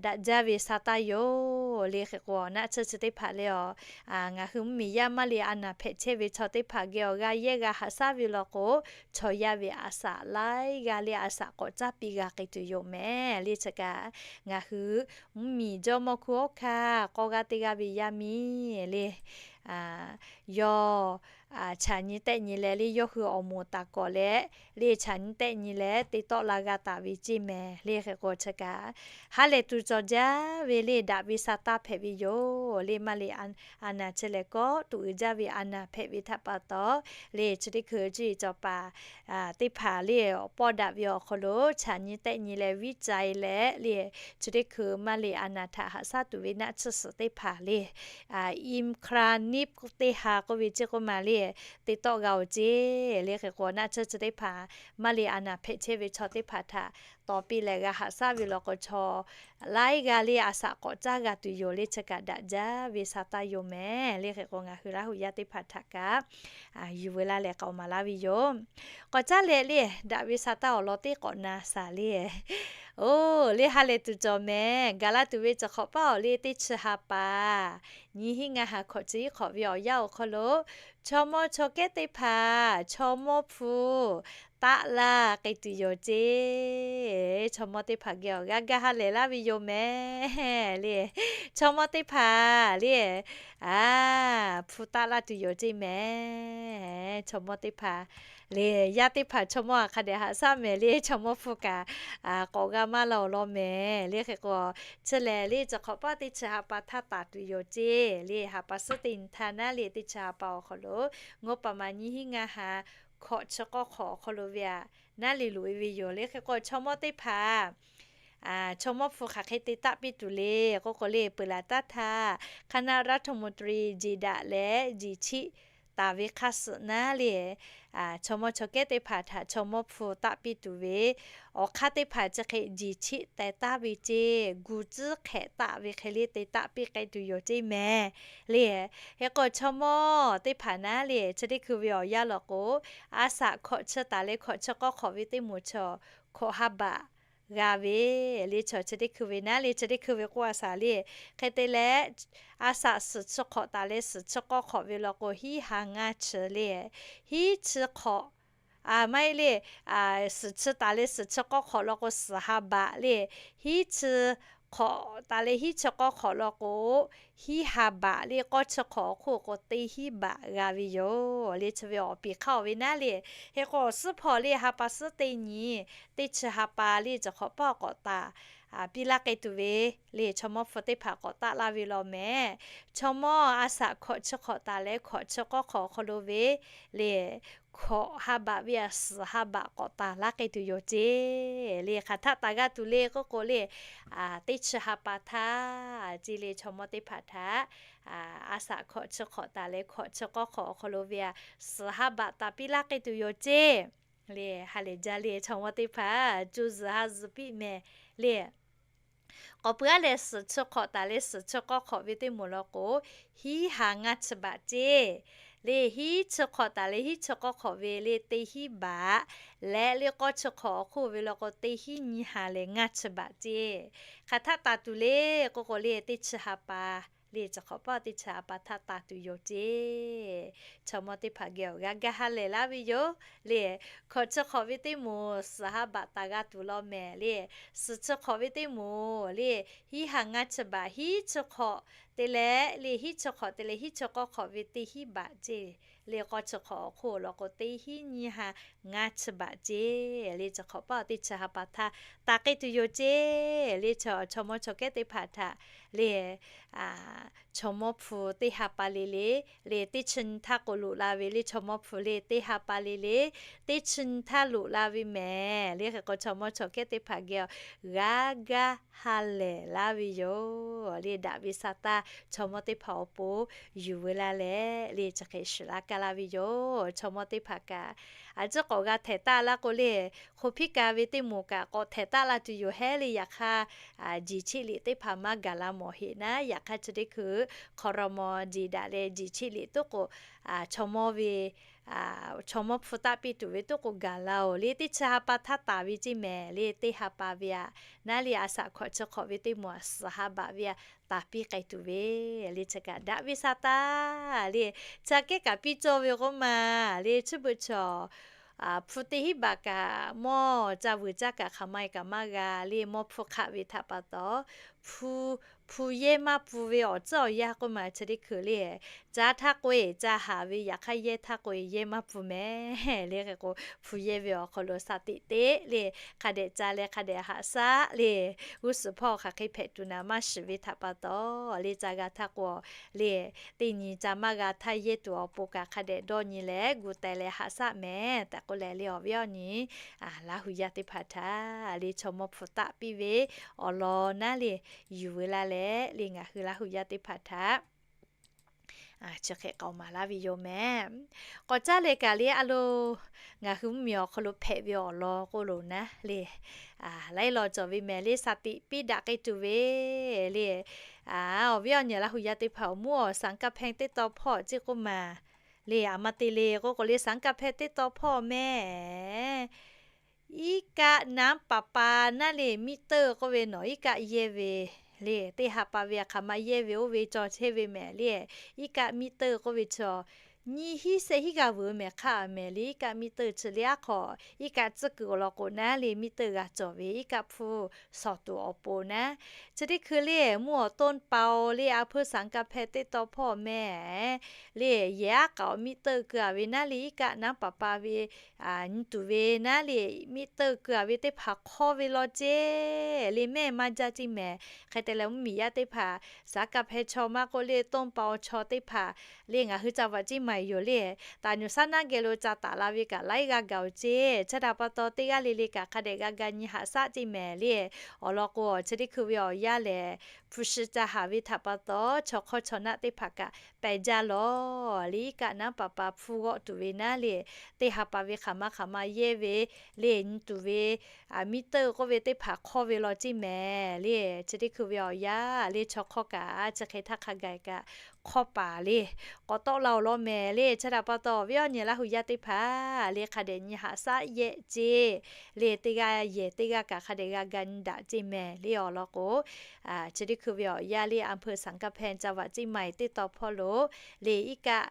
daꞈ jaˇ ve sa taˇ yoˬ le. Hk'e k'o, naˆ tsuhˇ chi teˇ hpaˍ le a, ngaˬ hui mvuhˇmiˬ yaˇ maˇ le a naˍ hpehꞈ chehˇ ve chaw teˇ hpaˍ geh awˬ g'aˇ yehˇ g'a haꞈ shaˉ ve law k'o, chaw yaˇ ve a shaꞈ laiˉ g'aˇ le a shaꞈ k'awꞈ caˇ piˇ g'a k'ai tuˬ yoˬ mehˍ le. Chi kaꞈ ngaˬ hui mvuhˇmiˬ jawˇmawˇ hkunˉ hawˉ hkanˇ k'awˇ g'aˇ teˇ g'aˇ ve yaˇ miˇ le, yawˇ chaꞈ nyi tehˆ nyi leh le yawˇ hui awˬ moˍ taˍ kawꞈ leh le chaꞈ nyi tehˆ nyi leh te tawˆ la g'a taˍ ve ceˇ mehˍ le. Hk'e k'o, chi kaꞈ ha lehˬ tuˬ cawˬ jaˇ ve le, daꞈ ve sa taˇ hpehꞈ ve yoˬ le. Maˇ le a naˍ chi lehˬ kawˆ tuꞈ uiˍ jaˇ ve a naˍ hpehꞈ ve htaꞈ pa taw le, chi teˇ hkui cuˇ yiˍ cawˬ paˍ teˇ hpaˍ le awˬ pawˇ daꞈ ve awˬ hk'aw lo chaꞈ nyi tehˆ nyi leh viˉ cai leh le, chi teˇ hkui maˇ le a naˍ htaꞈ haꞈ shaˉ tuˬ ve naˆ tsuhˇ suhˍ teˇ hpaˍ le, imcranic teˇ ha k'oˆ ve ceˇ k'oˆ ma le, te tawˆ g'a-o ceˇ le. Hk'e k'o, naˆ tsuhˇ chi teˇ hpaˍ maˇ le a naˍ hpehꞈ chehˇ ve chaw teˇ hpaˍ htaꞈ tawˍ piˇ leh g'a haꞈ shaˉ ve law k'o, chaw laiˉ g'aˇ le a shaꞈ k'awꞈ caˇ g'a tuˬ yoˬ le. Chi kaꞈ daꞈ jaˇ ve sa taˇ yoˬ mehˍ le. Hk'e k'o, ngaˬ hui Laˇ hu yaˇ teˇ hpaˍ htaꞈ kaꞈ yuˬ veu laˇ leh k'aoˍ maˍ laˇ ve yoˬ. K'awꞈ caˉ leh le, daꞈ ve sa taˇ awˬ lawn teˇ k'awꞈ na shaˍ le. Oˬ le, ha lehˬ tuˬ cawˬ mehˍ. Gaˬ la tuˬ ve cawˬ hk'awꞈ paˇ awˬ le teˇ chi ha pa nyi hiˉ ngaˇ ha hkawꞈ chi hiˉ hk'awꞈ ve awˬ yanˇ awˬ hk'aw lo, chaw mawˇ chaw kehˉ teˇ hpaˍ chaw mawˇ hpu taˆ laˇ k'ai tuˬ yoˬ ceˇ. Chaw mawˇ teˇ hpaˍ geh awˬ g'aˇ gaˇ ha lehˬ laˇ ve yoˬ mehˍ le. Chaw mawˇ teˇ hpaˍ le, a, hpu taˆ laˇ tuˬ yoˬ ceˇ mehˍ. Chaw mawˇ teˇ hpaˍ le, yaˇ teˇ hpaˍ chaw mawˇ a hk'a dehꞈ haꞈ shaˉ mehˍ le. Chaw mawˇ hpu kaꞈ k'awꞈ g'a maˇ la awˬ lawn mehˍ le. Hk'e k'o, chi lehˬ le cawˬ hk'awꞈ paˇ teˇ chi ha pa htaˇ taˍ tuˬ yoˬ ceˇ le. Ha pa suhˉ teˇ nyi htaˇ naˉ le teˇ chi ha pa awˬ hk'aw lo, ngaˬ hui paˍ maˍ nyi hiˉ ngaˇ ha hkawꞈ chi k'awˇ hk'awꞈ awˬ hk'aw lo ve aꞈ, naˉ le loꞈ e ve yoˬ le. Hk'e k'o, chaw mawˇ teˇ hpaˍ chaw mawˇ hpu hk'aˬ hk'e te taˆ piˇ tuˬ le k'oˆ k'o le, peuˬ laˬ taˇ htaˇ คณะรัฐมนตรี jeˬ daꞈ leh jeˬ chiˆ taˍ ve hk'aˇ suhˍ naˉ le, chaw mawˇ chaw kehˉ teˇ hpaˍ htaꞈ chaw mawˇ hpu taˆ piˇ tuˬ ve awˬ hk'aˇ teˇ hpaˍ chi hk'e jeˬ chiˆ teh taˍ ve ceˇ, gu tcuhˉ hk'ehꞈ taˆ ve hk'e le te taˆ piˇ k'ai tuˬ yoˬ ceˇ mehˍ le. Hk'e k'o, chaw mawˇ teˇ hpaˍ naˉ le chi teˇ hkui ve awˬ yanˇ law k'o, a shaꞈ hkawꞈ chi taˍ leh hkawꞈ chi k'awˇ hk'awꞈ ve teˇ moˍ chaw hkawꞈ ha baꞈ g'a ve le. Chaw chi teˇ hkui ve naˉ le chi teˇ hkui ve k'oˆ a shaˍ le. Hk'e te leh, a shaꞈ suhˍ chi hk'awꞈ taˍ leh suhˍ chi k'awˇ hk'awꞈ ve law k'o, hiˉ ha ngaˇ chi le, hiˉ chi hk'awꞈ, a, maˇ heˆ le, suhˍ chi taˍ leh suhˍ chi k'awˇ hk'awꞈ law k'o, suhˍ ha baꞈ le, hiˉ chi hk'awꞈ taˍ leh hiˉ chi k'awˇ hk'awꞈ law k'o, hiˉ ha baꞈ le, k'awˇ chi hk'awꞈ awˬ hk'oˆ k'o teˇ hiˉ baꞈ g'a ve yoˬ le. Chi ve awˬ piˍ hk'aˇ awˬ ve naˉ le. Hk'e k'o, awˬ suhˉ hpawˇ le ha pa suhˉ teˇ nyi, teˇ chi ha pa le cawˬ hk'awꞈ paˇ k'awꞈ taˍ piˇ laˇ k'ai tuˬ ve le, chaw mawˇ hpu teˇ hpaˍ k'awꞈ taˆ laˇ ve law mehˍ. Chaw mawˇ a shaꞈ hkawꞈ chi hk'awꞈ taˍ leh hkawꞈ chi k'awˇ hk'awꞈ awˬ hk'aw lo ve le, hkawꞈ ha baꞈ ve aꞈ suhˍ ha baꞈ k'awꞈ taˍ laˇ k'ai tuˬ yoˬ ceˇ le. Hk'aˬ htaˆ taˍ g'a tuˬ le k'oˆ k'o le, teˇ chi ha pa htaˇ ceˇ le, chaw mawˇ teˇ hpaˍ htaꞈ a shaꞈ hkawꞈ chi hk'awꞈ taˍ leh hkawꞈ chi k'awˇ hk'awꞈ awˬ hk'aw lo ve aꞈ suhˍ ha baꞈ taˍ piˇ laˇ k'ai tuˬ yoˬ ceˇ le. Ha lehˬ jaˇ le, chaw mawˇ teˇ hpaˍ co zuhˬ ha zuhˬ piˇ mehˍ le. K'awꞈ pui aˉ leh suhˍ chi hk'awꞈ taˍ leh suhˍ chi k'awˇ hk'awꞈ ve teˇ moˍ law k'o, hiˉ ha ngaˇ chi baꞈ ceˇ le. Hiˉ chi hk'awꞈ taˍ leh hiˉ chi k'awˇ hk'awꞈ ve le teˇ hiˉ baꞈ leh le, k'awˇ chi hk'awꞈ awˬ hk'oˆ ve law k'o teˇ hiˉ nyi ha leh ngaˇ chi baꞈ ceˇ. Hk'aˬ htaˆ taˍ tuˬ le k'oˆ k'o le, teˇ chi ha pa le, chi hk'awꞈ paˇ teˇ chi ha pa htaˇ taˍ tuˬ yoˬ ceˇ. Chaw mawˇ teˇ hpaˍ geh awˬ g'aˇ gaˇ ha lehˬ laˇ ve yoˬ le. Hkawꞈ chi hk'awꞈ ve teˇ moˍ suhˍ ha baꞈ taˍ g'a tuˬ law mehˍ le. Suhˍ chi hk'awꞈ ve teˇ moˍ le, hiˉ ha ngaˇ chi baꞈ, hiˉ chi hk'awꞈ te leh le, hiˉ chi hk'awꞈ te leh hiˉ chi k'awˇ hk'awꞈ ve teˇ hiˉ baꞈ ceˇ le. K'awˇ chi hk'awꞈ awˬ hk'oˆ law k'o, teˇ hiˉ nyiˇ ha ngaˇ chi baꞈ ceˇ le. Chi hk'awꞈ paˇ teˇ chi ha pa htaˇ taˍ k'ai tuˬ yoˬ ceˇ le. Chaw mawˇ chaw kehˉ teˇ hpaˍ htaꞈ le, chaw mawˇ hpu teˇ ha pa le le, le teˇ chi nyi htaˇ k'o loꞈ la ve le. Chaw mawˇ hpu le teˇ ha pa le le, teˇ chi nyi htaˇ loꞈ la ve mehˍ le. Hk'e k'o, chaw mawˇ chaw kehˉ teˇ hpaˍ geh awˬ g'aˇ gaˇ ha lehˬ laˇ ve yoˬ le. Daꞈ ve sa taˇ chaw mawˇ teˇ hpaˍ awˬ pon yuˬ veu la leh le, chi hk'e shiˍ laˇ kaˇ laˇ ve yoˬ. Chaw mawˇ teˇ hpaˍ kaꞈ a ciˉ k'awꞈ g'a htehˍ taˆ laˇ k'o le, hk'o hpiˉ ka ve teˇ moˍ kaꞈ k'awꞈ htehˍ taˆ la tuˬ yoˬ hehˉ le. Yaꞈ hk'aˇ, jiˬ cheˆ liꞈ teˇ hpaˍ maˇ gaˬ la mawˬ heꞈ naˉ, yaꞈ hk'aˇ chi teˇ hkui hk'aw raw maw jiˬ daꞈ leh jiˬ cheˆ liꞈ toˉ k'o, chaw mawˇ ve chaw mawˇ hpu taˆ piˇ tuˬ ve toˉ k'o gaˬ la-oˬ le. Teˇ chi ha pa htaˇ taˍ ve ceˇ mehˍ le. Teˇ ha pa ve aꞈ naˉ le, a shaꞈ hkawꞈ chi hk'awꞈ ve teˇ moˍ aꞈ suhˍ ha baꞈ ve aꞈ taˍ piˇ k'ai tuˬ ve le. Chi kaꞈ daꞈ ve sa taˇ le, chi aꞈ kehˉ kaꞈ piˇ cawˇ ve k'oˆ ma le. Chi beuꞈ chaw hpu teˇ hiˉ baꞈ kaꞈ mawˇ ca vuiˬ caˇ kaꞈ hk'aˬ ma e kaꞈ maˇ g'a le. Mawˇ hpu hk'aˆ ve htaꞈ pa taw, hpu yehˇ maˇ pun ve awˬ tcuhˉ awˬ yanˇ k'oˆ ma chi teˇ hkui le, ca htaˇ k'oˆ e ca haˍ ve, yaꞈ hk'aˇ yehˇ htaˇ k'oˆ e yehˇ maˇ pun mehˍ le. Hk'e k'o, hpu yehˇ ve awˬ hk'aw lo shaˍ tiꞈ teꞈ le, hk'a dehꞈ ca leh hk'a dehꞈ haꞈ shaˆ le, g'uˇ suhˍ hpawˇ hk'aˬ hk'e hpehꞈ tuˬ naˍ maˇ shiˍ ve htaꞈ pa taw le, ca g'a htaˇ k'o le, teˇ nyi ca maˇ g'a htaˇ yehˇ tuˬ awˬ pon kaꞈ hk'a dehꞈ dawˇ nyi leh gu teh leh haꞈ shaˆ mehˍ tehꞈ k'oˆ leh le, awˬ viˉ awˬ nyi Laˇ hu yaˇ teˇ hpaˍ htaꞈ le chaw mawˇ hpu taˆ piˇ ve awˬ lawn naˉ le, yuˬ veu la leh le, ngaˬ hui Laˇ hu yaˇ teˇ hpaˍ htaꞈ chi hk'e k'aoˍ maˍ laˇ ve yoˬ mehˍ. K'awꞈ caˇ leh kaꞈ le, a lo ngaˬ hui mvuhˇmiˬ awˬ hk'aw lo hpehꞈ ve awˬ lawn k'oˆ lo naˉ le, laiˉ law cawˬ ve mehˍ le. Shaˍ tiꞈ piˇ daꞈ k'ai tuˬ ve le, awˬ viˉ awˬ nyi Laˇ hu yaˇ teˇ hpaˍ awˬ mvuhˇ awˬ สังฆเพล teˇ taw hpawˇ ceˇ k'oˆ ma le, aˬ ma te le k'oˆ k'o le, สังฆเพล teˇ taw hpawˇ mehˍ iˉ kaˆ naˉ paˍ pa naˉ le, miˉ teuˆ k'oˆ ve nawˬ iˉ kaˆ yehˇ ve le, teˇ ha pa ve hk'aˬ ma yehˇ ve oˇ ve cawˬ chehˇ ve mehˍ le. Iˉ kaˆ miˉ teuˆ k'oˆ ve chaw nyiˇ hiˉ shehˆ hiˉ g'a vuiˬ mehˍ hk'aˇ mehˍ le. Iˉ kaˆ miˉ teuˆ chi le aˉ hk'aw iˉ kaˆ tcuhˉ kuiˬ awˬ lawn k'o naˉ le, miˉ teuˆ g'a cawˬ ve iˉ kaˆ hpu shawˍ tuˬ awˬ pon naˉ. Chi teˇ hkui le mvuhˇ awˬ ต้นเปา le, a hpeu สังฆเพล teˇ taw hpawˇ mehˍ le, yehˬ aˉ k'aoˍ miˉ teuˆ keu a ve naˉ le, iˉ kaˆ naˉ paˍ pa ve nyi tuˬ ve naˉ le, miˉ teuˆ keu a ve teˇ hpaˍ hk'awˇ ve law ceˇ le, mehˆ maˇ jaˇ ceˇ mehˍ. Hk'e te leh mvuhˇmiˬ yaˇ teˇ hpaˍ สังฆเพล chaw maˇ k'oˆ le, ต้นเปา chaw teˇ hpaˍ le, ngaˬ hui ca vaꞈ ceˇ maˍ yoˬ le, taˍ nyuˬ shaˉ naˉ geh lo ca taˍ la ve kaꞈ laiˉ g'aˇ gaˬ-oˬ ceˇ. Chi htaꞈ pa taw teˇ g'aˇ le le kaꞈ hk'a dehꞈ g'a ga nyi haꞈ shaˆ ceˇ mehˍ le. Awˬ lawn k'o, chi teˇ hkui ve awˬ yanˇ lehˬ, hpu shi ca haˍ ve htaꞈ pa taw chaw hk'awˇ chaw naˆ teˇ hpaˍ kaꞈ pehˬ jaˇ lawˬ le. Iˉ kaˆ naˉ paˍ pa hpu g'awˆ tuˬ ve naˉ le, teˇ ha pa ve hk'aˬ ma hk'aˬ ma yehˇ ve le, nyi tuˬ ve miˉ teuˆ k'oˆ ve teˇ hpaˍ hk'awˇ ve law ceˇ mehˍ le. Chi teˇ hkui ve awˬ yanˇ le, chaw hk'awˇ kaꞈ chi hk'e htaˇ hk'a gaˬ kaꞈ hk'awˇ paˍ le, k'awꞈ tawˆ la-oˬ law mehˍ le. Chi htaꞈ pa taw awˬ viˉ awˬ nyi Laˇ hu yaˇ teˇ hpaˍ le, hk'a dehꞈ nyi haꞈ shaˆ yehˆ ceˇ le, teˇ g'aˇ yehˬ teˇ g'aˇ kaꞈ hk'a dehꞈ g'a ga nyi daꞈ ceˇ mehˍ le. Awˬ lawn k'o, chi teˇ hkui ve awˬ yanˇ le, a hpeu สังฆเพล ca vaꞈ ceˇ maˍ teˇ taw hpawˇ lo le, iˉ kaˆ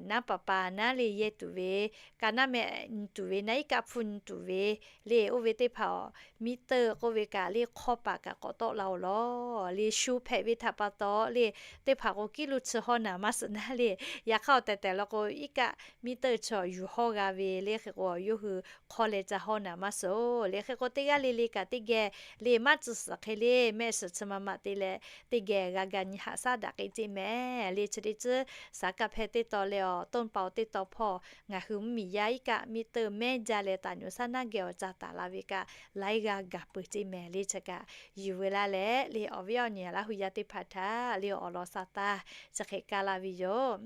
naˉ paˍ pa naˉ le yehˇ tuˬ ve, ka naˉ mehˆ nyi tuˬ ve naˉ, iˉ kaˆ hpu nyi tuˬ ve le, oˇ ve teˇ hpaˍ miˉ teuˆ k'oˆ ve kaꞈ le, hk'awˇ paˍ kaꞈ k'awꞈ tawˆ la-oˬ law le. Shu hpehꞈ ve htaꞈ pa taw le, teˇ hpaˍ k'o kiˇ lo chi hawˇ naˍ maˇ suhˍ naˉ le. Yaꞈ hk'aˇ awˬ tehˬ tehˬ law k'o, iˉ kaˆ miˉ teuˆ chaw yuˬ hawˇ g'a ve le. Hk'e k'o, yawˇ hui hk'awˇ leh ca hawˇ naˍ maˇ suhˍ le. Hk'e k'o, teˇ g'aˇ le le kaꞈ teˇ geh le maˇ tcuh suhˍ hk'e le, mehˆ shiˍ chi ma ma te leh teˇ geh g'a ga nyi haꞈ shaˆ daꞈ k'ai ceˇ mehˍ le. Chi teˇ tcuhˉ สังฆเพล teˇ taw leh awˬ ต้นเปา teˇ taw hpawˇ ngaˬ hui mvuhˇmiˬ yaˇ iˉ kaˆ miˉ teuˆ mehˉ jaˇ leh taˍ nyuˬ shaˉ naˉ geh awˬ ca taˍ la ve kaꞈ laiˉ g'aˇ gaˬ peuˬ ceˇ mehˍ le. Chi kaꞈ yuˬ veu la leh le, awˬ viˉ awˬ nyi Laˇ hu yaˇ teˇ hpaˍ htaꞈ le awˬ lawn sa taˇ chi hk'e kaˇ la ve yoˬ.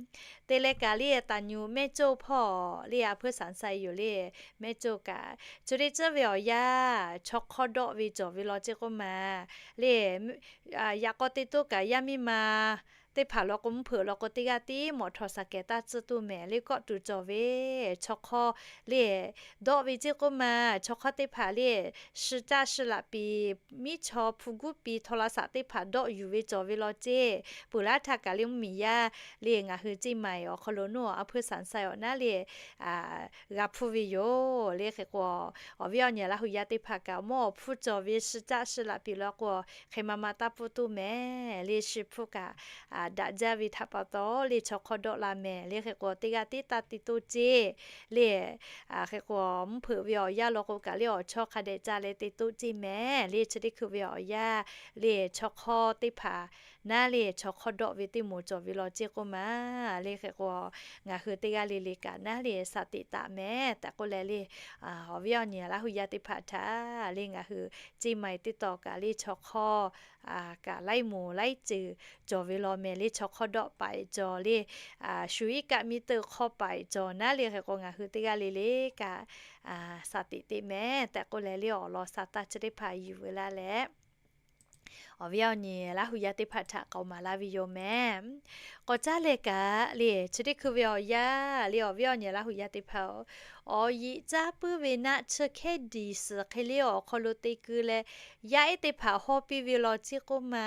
Te leh kaꞈ le, taˍ nyuˬ mehˇ coˇ hpawˇ le, a hpeu สามไซ yoˬ le, mehˇ coˇ kaꞈ chi teˇ tcuhˉ ve awˬ yanˇ chaw hk'awˇ dawˆ ve cawˬ ve law ceˇ k'oˆ ma le, yaꞈ k'aw te toˇ kaꞈ yaˇ miˇ ma teˇ hpaˍ law k'o, mvuhˇ hpeuꞈ law k'o, teˇ g'aˇ tiˉ mawꞈ htaw shaˍ kehˬ taˇ tcuhˇ tuˬ mehˍ le. Kawˆ tuˬ cawˬ ve chaw hk'awˇ le, dawˆ ve ceˇ k'oˆ ma, chaw hk'awˇ teˇ hpaˍ le, shi caˆ shi laꞈ piˍ, miˉ chaw hpu guˉ piˍ htaw la saꞈ teˇ hpaˍ dawˆ yuˬ ve cawˬ ve law ceˇ. Peuˬ laˇ htaˇ kaꞈ le mvuhˇmiˬ yaˇ le ngaˬ hui ceˇ maiˍ awˬ hk'aw lo nuˇ awˬ a hpuˇ saˍ sai awˬ naˉ le g'a hpuˇ ve yoˬ le. Hk'e k'o, awˬ viˉ awˬ nyi Laˇ hu yaˇ teˇ hpaˍ kaꞈ mawˇ awˬ hpuˇ cawˬ ve shi caˆ shi laꞈ piˍ law k'o, hk'e ma ma taˇ pfuhˇ tuˬ mehˍ le. Shi hpuˇ kaꞈ daꞈ jaˇ ve htaꞈ pa taw le chaw hk'awˇ dawˆ la mehˍ le. Hk'e k'o, teˇ g'aˇ tiˉ taˇ te toˇ ceˇ le. Hk'e k'o, mvuhˇ hpeuꞈ ve awˬ yanˇ law k'o kaꞈ le awˬ chawˇ hk'a dehꞈ ca leh te toˇ ceˇ mehˍ le. Chi teˇ hkui ve awˬ yanˇ le chaw hk'awˇ teˇ hpaˍ naˉ le chaw hk'awˇ dawˆ ve teˇ moˍ cawˬ ve law ceˇ k'oˆ ma le. Hk'e k'o, ngaˬ hui teˇ g'aˇ le le kaꞈ naˉ le shaˍ teꞈ taˍ mehˍ tehꞈ k'oˆ leh le, awˬ viˉ awˬ nyi Laˇ hu yaˇ teˇ hpaˍ htaꞈ le ngaˬ hui ceˇ maiˍ teˇ taw kaꞈ le chaw hk'awˇ kaꞈ laiˉ moˍ laiˉ ceuˬ cawˬ ve law mehˍ le. Chaw hk'awˇ dawˆ paiˍ cawˬ le, shu iˉ kaˆ miˉ teuˆ hk'awˇ paiˍ cawˬ naˉ le. Hk'e k'o, ngaˬ hui teˇ g'aˇ le le kaꞈ shaˍ teꞈ teˇ mehˍ tehꞈ k'oˆ leh le awˬ lawn sa taˇ chi teˇ hpaˍ yuˬ ve laˇ leh, awˬ viˉ awˬ nyi Laˇ hu yaˇ teˇ hpaˍ htaꞈ k'aoˍ maˍ laˇ ve yoˬ mehˍ. K'awꞈ caˉ leh kaꞈ le chi teˇ hkui ve awˬ yanˇ le awˬ viˉ awˬ nyi Laˇ hu yaˇ teˇ hpaˍ-oˬ, awˬ yiꞈ caˇ puiˉ ve naˆ tsuhˇ hkehˉ diˬ suhˍ hk'e le awˬ hk'aw lo te keu leh yaˇ ehˉ teˇ hpaˍ hawˇ piˇ ve law ceˇ k'oˆ ma.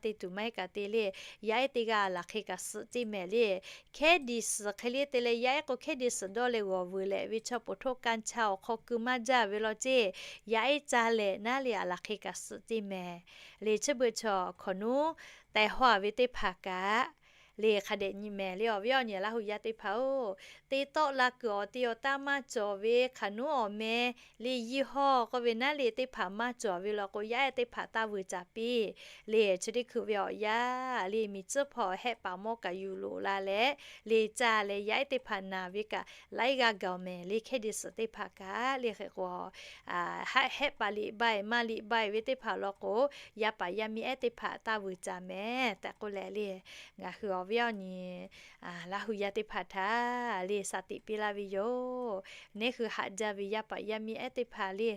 Te tuˬ maˇ heˆ kaꞈ te le, yaˇ ehˉ teˇ g'aˇ laˬ hk'e kaꞈ suhˍ ceˇ mehˍ le. Hkehˉ diˬ suhˍ hk'e le te leh yaˇ ehˉ k'o hkehˉ diˬ suhˍ dawˇ leh g'awˬ vuiˬ lehꞈ ve chaw poˬ htoˇ ka cha awˬ hk'aw keu maˇ jaˇ ve law ceˇ. Yaˇ ehˉ ca lehꞈ naˉ le a laˬ hk'e kaꞈ suhˍ ceˇ mehˍ le. Chi beuꞈ chaw hk'awꞈ nuˉ tehˬ haw ve teˇ hpaˍ kaꞈ le hk'a dehꞈ nyi mehˍ le. Awˬ viˉ awˬ nyi Laˇ hu yaˇ teˇ hpaˍ-oˬ, te tawˆ la kuiˬ awˬ te awˬ taˇ maˇ cawˬ ve hk'aˬ nuˉ awˬ meh le yiˇ hawˇ k'oˆ ve naˉ le teˇ hpaˍ maˇ cawˬ ve law k'o, yaˇ ehˉ teˇ hpaˍ taˇ vuiˬ caˍ piˇ le. Chi teˇ hkui ve awˬ yanˇ le miˬ tcuhˉ hpawˇ hehˆ paˍ mawˇ kaꞈ yuˬ loꞈ la leh le ca leh yaˇ ehˉ teˇ hpaˍ naˬ ve kaꞈ laiˉ g'aˇ gaˬ mehˍ le. Hkehˉ diˬ suhˍ teˇ hpaˍ kaꞈ le hk'e k'o, hehˆ paˍ liꞈ baiˬ maˇ liꞈ baiˬ ve teˇ hpaˍ law k'o, yaˇ paˍ yaˇ miˇ ehˉ teˇ hpaˍ taˇ vuiˬ caˍ mehˍ tehꞈ k'oˆ leh le, ngaˬ hui awˬ viˉ awˬ nyi Laˇ hu yaˇ teˇ hpaˍ htaꞈ le shaˍ teꞈ piˇ laˇ ve yoˬ. Neˇ hui haꞈ jaˇ ve yaˇ paˍ yaˇ miˇ ehˉ teˇ hpaˍ le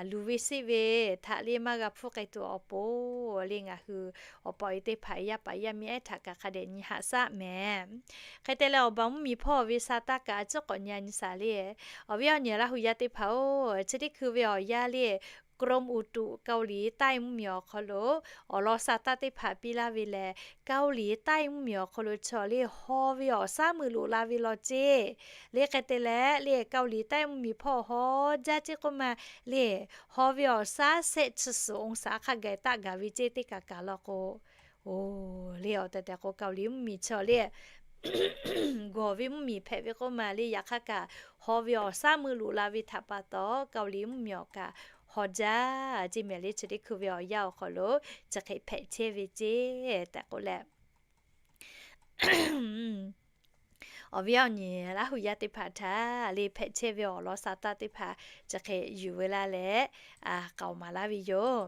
luˬ ve siˆ ve htaꞈ le maˇ g'a hpuˇ k'ai tuˬ awˬ pon le ngaˬ hui awˬ pa e teˇ hpaˍ yaˇ paˍ yaˇ miˇ ehˉ htaꞈ kaꞈ hk'a dehꞈ nyi haꞈ shaˆ mehˍ. Hk'e te leh awˬ baˬ mvuhˇmiˬ hpawˇ ve sa taˇ kaꞈ a ciˉ k'awꞈ nyi a nyi shaˍ le. Awˬ viˉ awˬ nyi Laˇ hu yaˇ teˇ hpaˍ-oˬ, chi teˇ hkui ve awˬ yanˇ le กรมอุตุเกาหลีใต้ mvuhˇmiˬ awˬ hk'aw lo awˬ lawn sa taˇ teˇ hpaˍ piˇ laˇ ve lehˬ, Kaoˍliˍtaˆ mvuhˇmiˬ awˬ hk'aw lo chaw le haw ve awˬ shaˉ meuꞈ loꞈ la ve law ceˇ. Le hk'e te leh le Kaoˍliˍtaˆ mvuhˇmiˬ hpawˇ haw jaˇ ceˇ k'oˆ ma le, haw ve awˬ shaˉ shehˆ chi suhˍ องศา hk'a gaˬ taˆ gaˬ ve ceˇ teˇ kaˬ kaˬ law k'o, oˬ le awˬ tehˬ tehˬ k'o Kaoˍliˍ mvuhˇmiˬ chaw le gawˬ ve mvuhˇmiˬ hpehꞈ ve k'oˆ ma le. Yaꞈ hk'aˇ kaꞈ haw ve awˬ shaˉ meuꞈ loꞈ la ve htaꞈ pa taw Kaoˍliˍ mvuhˇmiˬ awˬ kaꞈ haw jaˇ ceˇ mehˍ le. Chi teˇ hkui ve awˬ yanˇ awˬ hk'aw lo chi hk'e hpehꞈ chehˇ ve ceˇ tehꞈ k'oˆ leh, awˬ viˉ awˬ nyi Laˇ hu yaˇ teˇ hpaˍ htaꞈ le hpehꞈ chehˇ ve awˬ lawn sa taˇ teˇ hpaˍ chi hk'e yuˬ ve laˇ leh k'aoˍ maˍ laˇ ve yoˬ.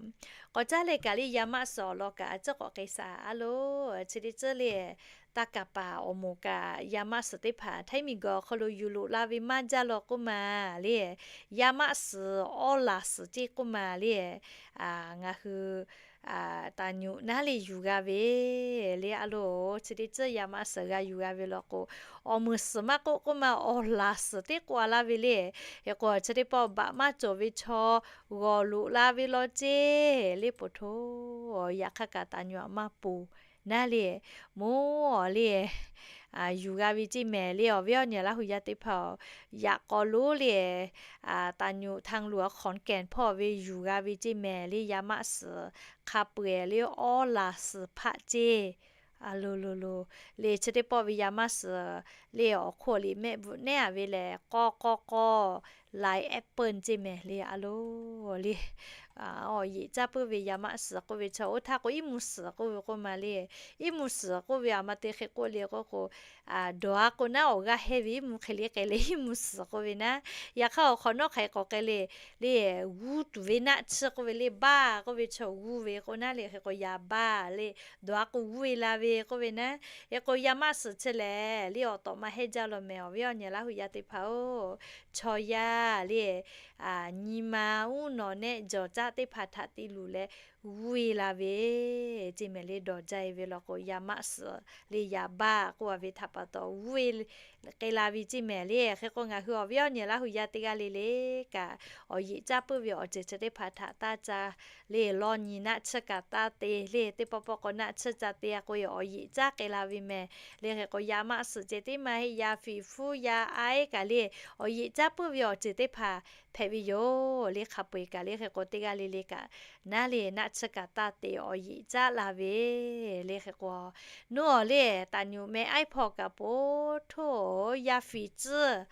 K'awꞈ caˉ leh kaꞈ le yaˇ maˆ suhˍ awˬ lawn kaꞈ a ciˉ k'awꞈ k'ai shaˍ a lo, chi teˇ ceuˬ le taˇ kaˍ paˍ awˬ moˍ kaꞈ yaˇ maˆ suhˍ teˇ hpaˍ htaiˇ miˬguiˬ awˬ hk'aw lo yuˬ loꞈ la ve maˇ jaˇ law k'oˆ ma le, yaˇ maˆ suhˍ awˇ laˬ suhˍ ceˇ k'oˆ ma le, ngaˬ hui taˍ nyuꞈ naˉ le yuˬ g'a ve le a lo, chi teˇ ceuˬ yaˇ maˆ suhˍ g'a yuˬ g'a ve law k'o, awˬ meuˍ suhˍ maˇ k'oˆ k'oˆ ma awˬ laˬ suhˍ teˇ k'oˆ a laˇ ve le. Hk'e k'o chi teˇ pawˆ baꞈ maˇ cawˬ ve chaw g'awˬ loꞈ la ve law ceˇ le poˬ htoˇ, yaꞈ hk'aˇ kaꞈ taˍ nyuꞈ a maˇ poˬ naˉ le, mvuhˇ awˬ le yuˬ g'a ve ceˇ mehˍ le. Awˬ viˉ awˬ nyi Laˇ hu yaˇ teˇ hpaˍ-oˬ, yaꞈ k'aw lonˉ le taˍ nyuꞈ ทางหลวงขอนแก่น hpawˇ ve yuˬ g'a ve ceˇ mehˍ le. Yaˇ maˆ suhˍ hk'a peu-eˬ le awˇ laˬ suhˍ hpaˆ ceˇ a lo lo lo le. Chi teˇ pawˆ ve yaˇ maˆ suhˍ le awˬ hk'oˆ liꞈ mehˆ bvuhꞈ nehˉ a ve lehˬ, k'awˇ k'awˇ k'awˇ ไลน์แอปเปิ้ล ceˇ mehˍ le a lo le. Awˬ yiꞈ caˇ puiˉ ve yaˇ maˆ suhˍ k'oˆ ve chaw oˇ htaˇ k'o iˉ mvuhˇ suhˍ k'oˆ ve k'oˆ ma le. Iˉ mvuhˇ suhˍ k'oˆ ve a ma te hk'e k'oˆ le k'oˆ k'o, dawˬ a k'o naˉ awˬ g'aˇ hehnˇ ve iˉ mvuhˇ hk'e le k'ai leh iˉ mvuhˇ suhˍ k'oˆ ve naˉ. Yaꞈ hk'aˇ awˬ hk'awꞈ nawˉ hk'aˬ hk'e k'awꞈ k'ai le le, g'uˇ tuˬ ve naˆ tsuhˇ k'oˆ ve le, baˇ k'oˆ ve chaw g'uˇ ve k'o naˉ le hk'e k'o yaˇ baˇ le, dawˬ a k'o g'uˇ ve la ve k'oˆ ve naˉ. Hk'e k'o yaˇ maˆ suhˍ chi lehˬ le awˬ tawꞈ ma hehnˇ jaˇ law mehˍ. Awˬ viˉ awˬ nyi Laˇ hu yaˇ teˇ hpaˍ-oˬ, chaw yaˇ le nyi ma uˉ nawˬ nehˆ jawˬ caˆ teˇ hpaˍ htaꞈ te luˬ leh g'uˇ e la ve ceˇ mehˍ le. Dawˬ jaˇ e ve law k'o, yaˇ maˆ suhˍ le yaꞈ baˆ k'oˆ a ve htaꞈ pa taw g'uˇ e k'ai la ve ceˇ mehˍ le. Hk'e k'o, ngaˬ hui awˬ viˉ awˬ nyi Laˇ huˍ yaˇ teˇ g'aˇ le le kaꞈ, awˬ yeꞈ caˇ puiˉ ve awˬ ceuˬ chi teˇ hpaˍ htaꞈ taˇ ca le, law nyi naˆ tsuhˇ kaꞈ taˇ te le. Teˇ pawˆ pawˆ k'o naˆ tsuhˇ ca te a k'o, awˬ yeꞈ caˇ k'ai la ve mehˍ le. Hk'e k'o, yaˇ maˆ suhˍ ceh tiˉ maˇ heˆ, yaˇ fiˍ hpfuhˇ yaˇ aiˉ kaꞈ le, awˬ yeꞈ caˇ puiˉ ve awˬ ceuˬ teˇ hpaˍ hpehꞈ ve yoˬ le. Hk'a peu eˬ kaꞈ le, hk'e k'o teˇ g'aˇ le le kaꞈ naˉ le naˆ tsuhˇ kaꞈ taˇ te awˬ yeꞈ caˇ la ve le. Hk'e k'o, nuˇ awˬ le, taˍ nyuꞈ meh aiˉ hpawˇ kaꞈ po htoˇ, yaˇ fiˍ tcuhˇ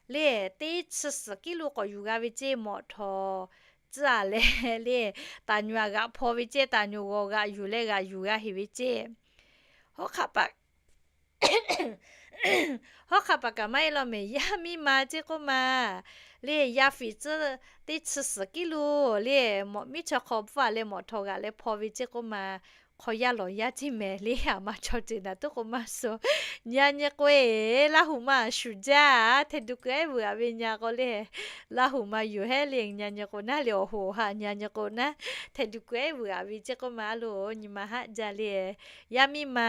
le, teˇ chi suhˍ kiˉ lo k'awꞈ yuˬ g'a ve ceˇ, mawꞈ htawˍ tcuhˇ a leh le, taˍ nyuꞈ a g'aꞈ hpaw ve ceˇ, taˍ nyuꞈ g'awˬ g'aꞈ yuˬ leh g'aꞈ yuˬ g'a heˍ ve ceˇ. Hawˉ hk'aˆ paˍ hawˉ hk'aˆ paˍ kaꞈ maˇ heˆ law mehˍ, yaˇ miˇ ma ceˇ k'oˆ ma le, yaˇ fiˍ tcuhˇ teˇ chi suhˍ kiˉ lo le, mawꞈ miˉ chaw hk'aw bvuhˇ a leh mawꞈ htawˍ g'aꞈ leh hpaw ve ceˇ k'oˆ ma. Hk'aw yaˇ lawˬ yaˇ ceˇ mehˍ le, a ma chaw ceuˬ naˍ tuˉ k'o maˇ suh. Nyi a nyi k'o e, Laˇ huˍ ma shuˍ jaˇ, hteh duˬ kuiˬ ehˉ vuiˬ a ve nyi a k'o le, Laˇ huˍ ma yuˬ hehˉ le. Nyi a nyi k'o naˉ le, awˬ hoꞈ awˬ ha nyi a nyi k'o naˉ, hteh duˬ kuiˬ ehˉ vuiˬ a ve ceˇ k'oˆ ma a lo, nyi ma haˆ jaˇ le, yaˇ miˇ ma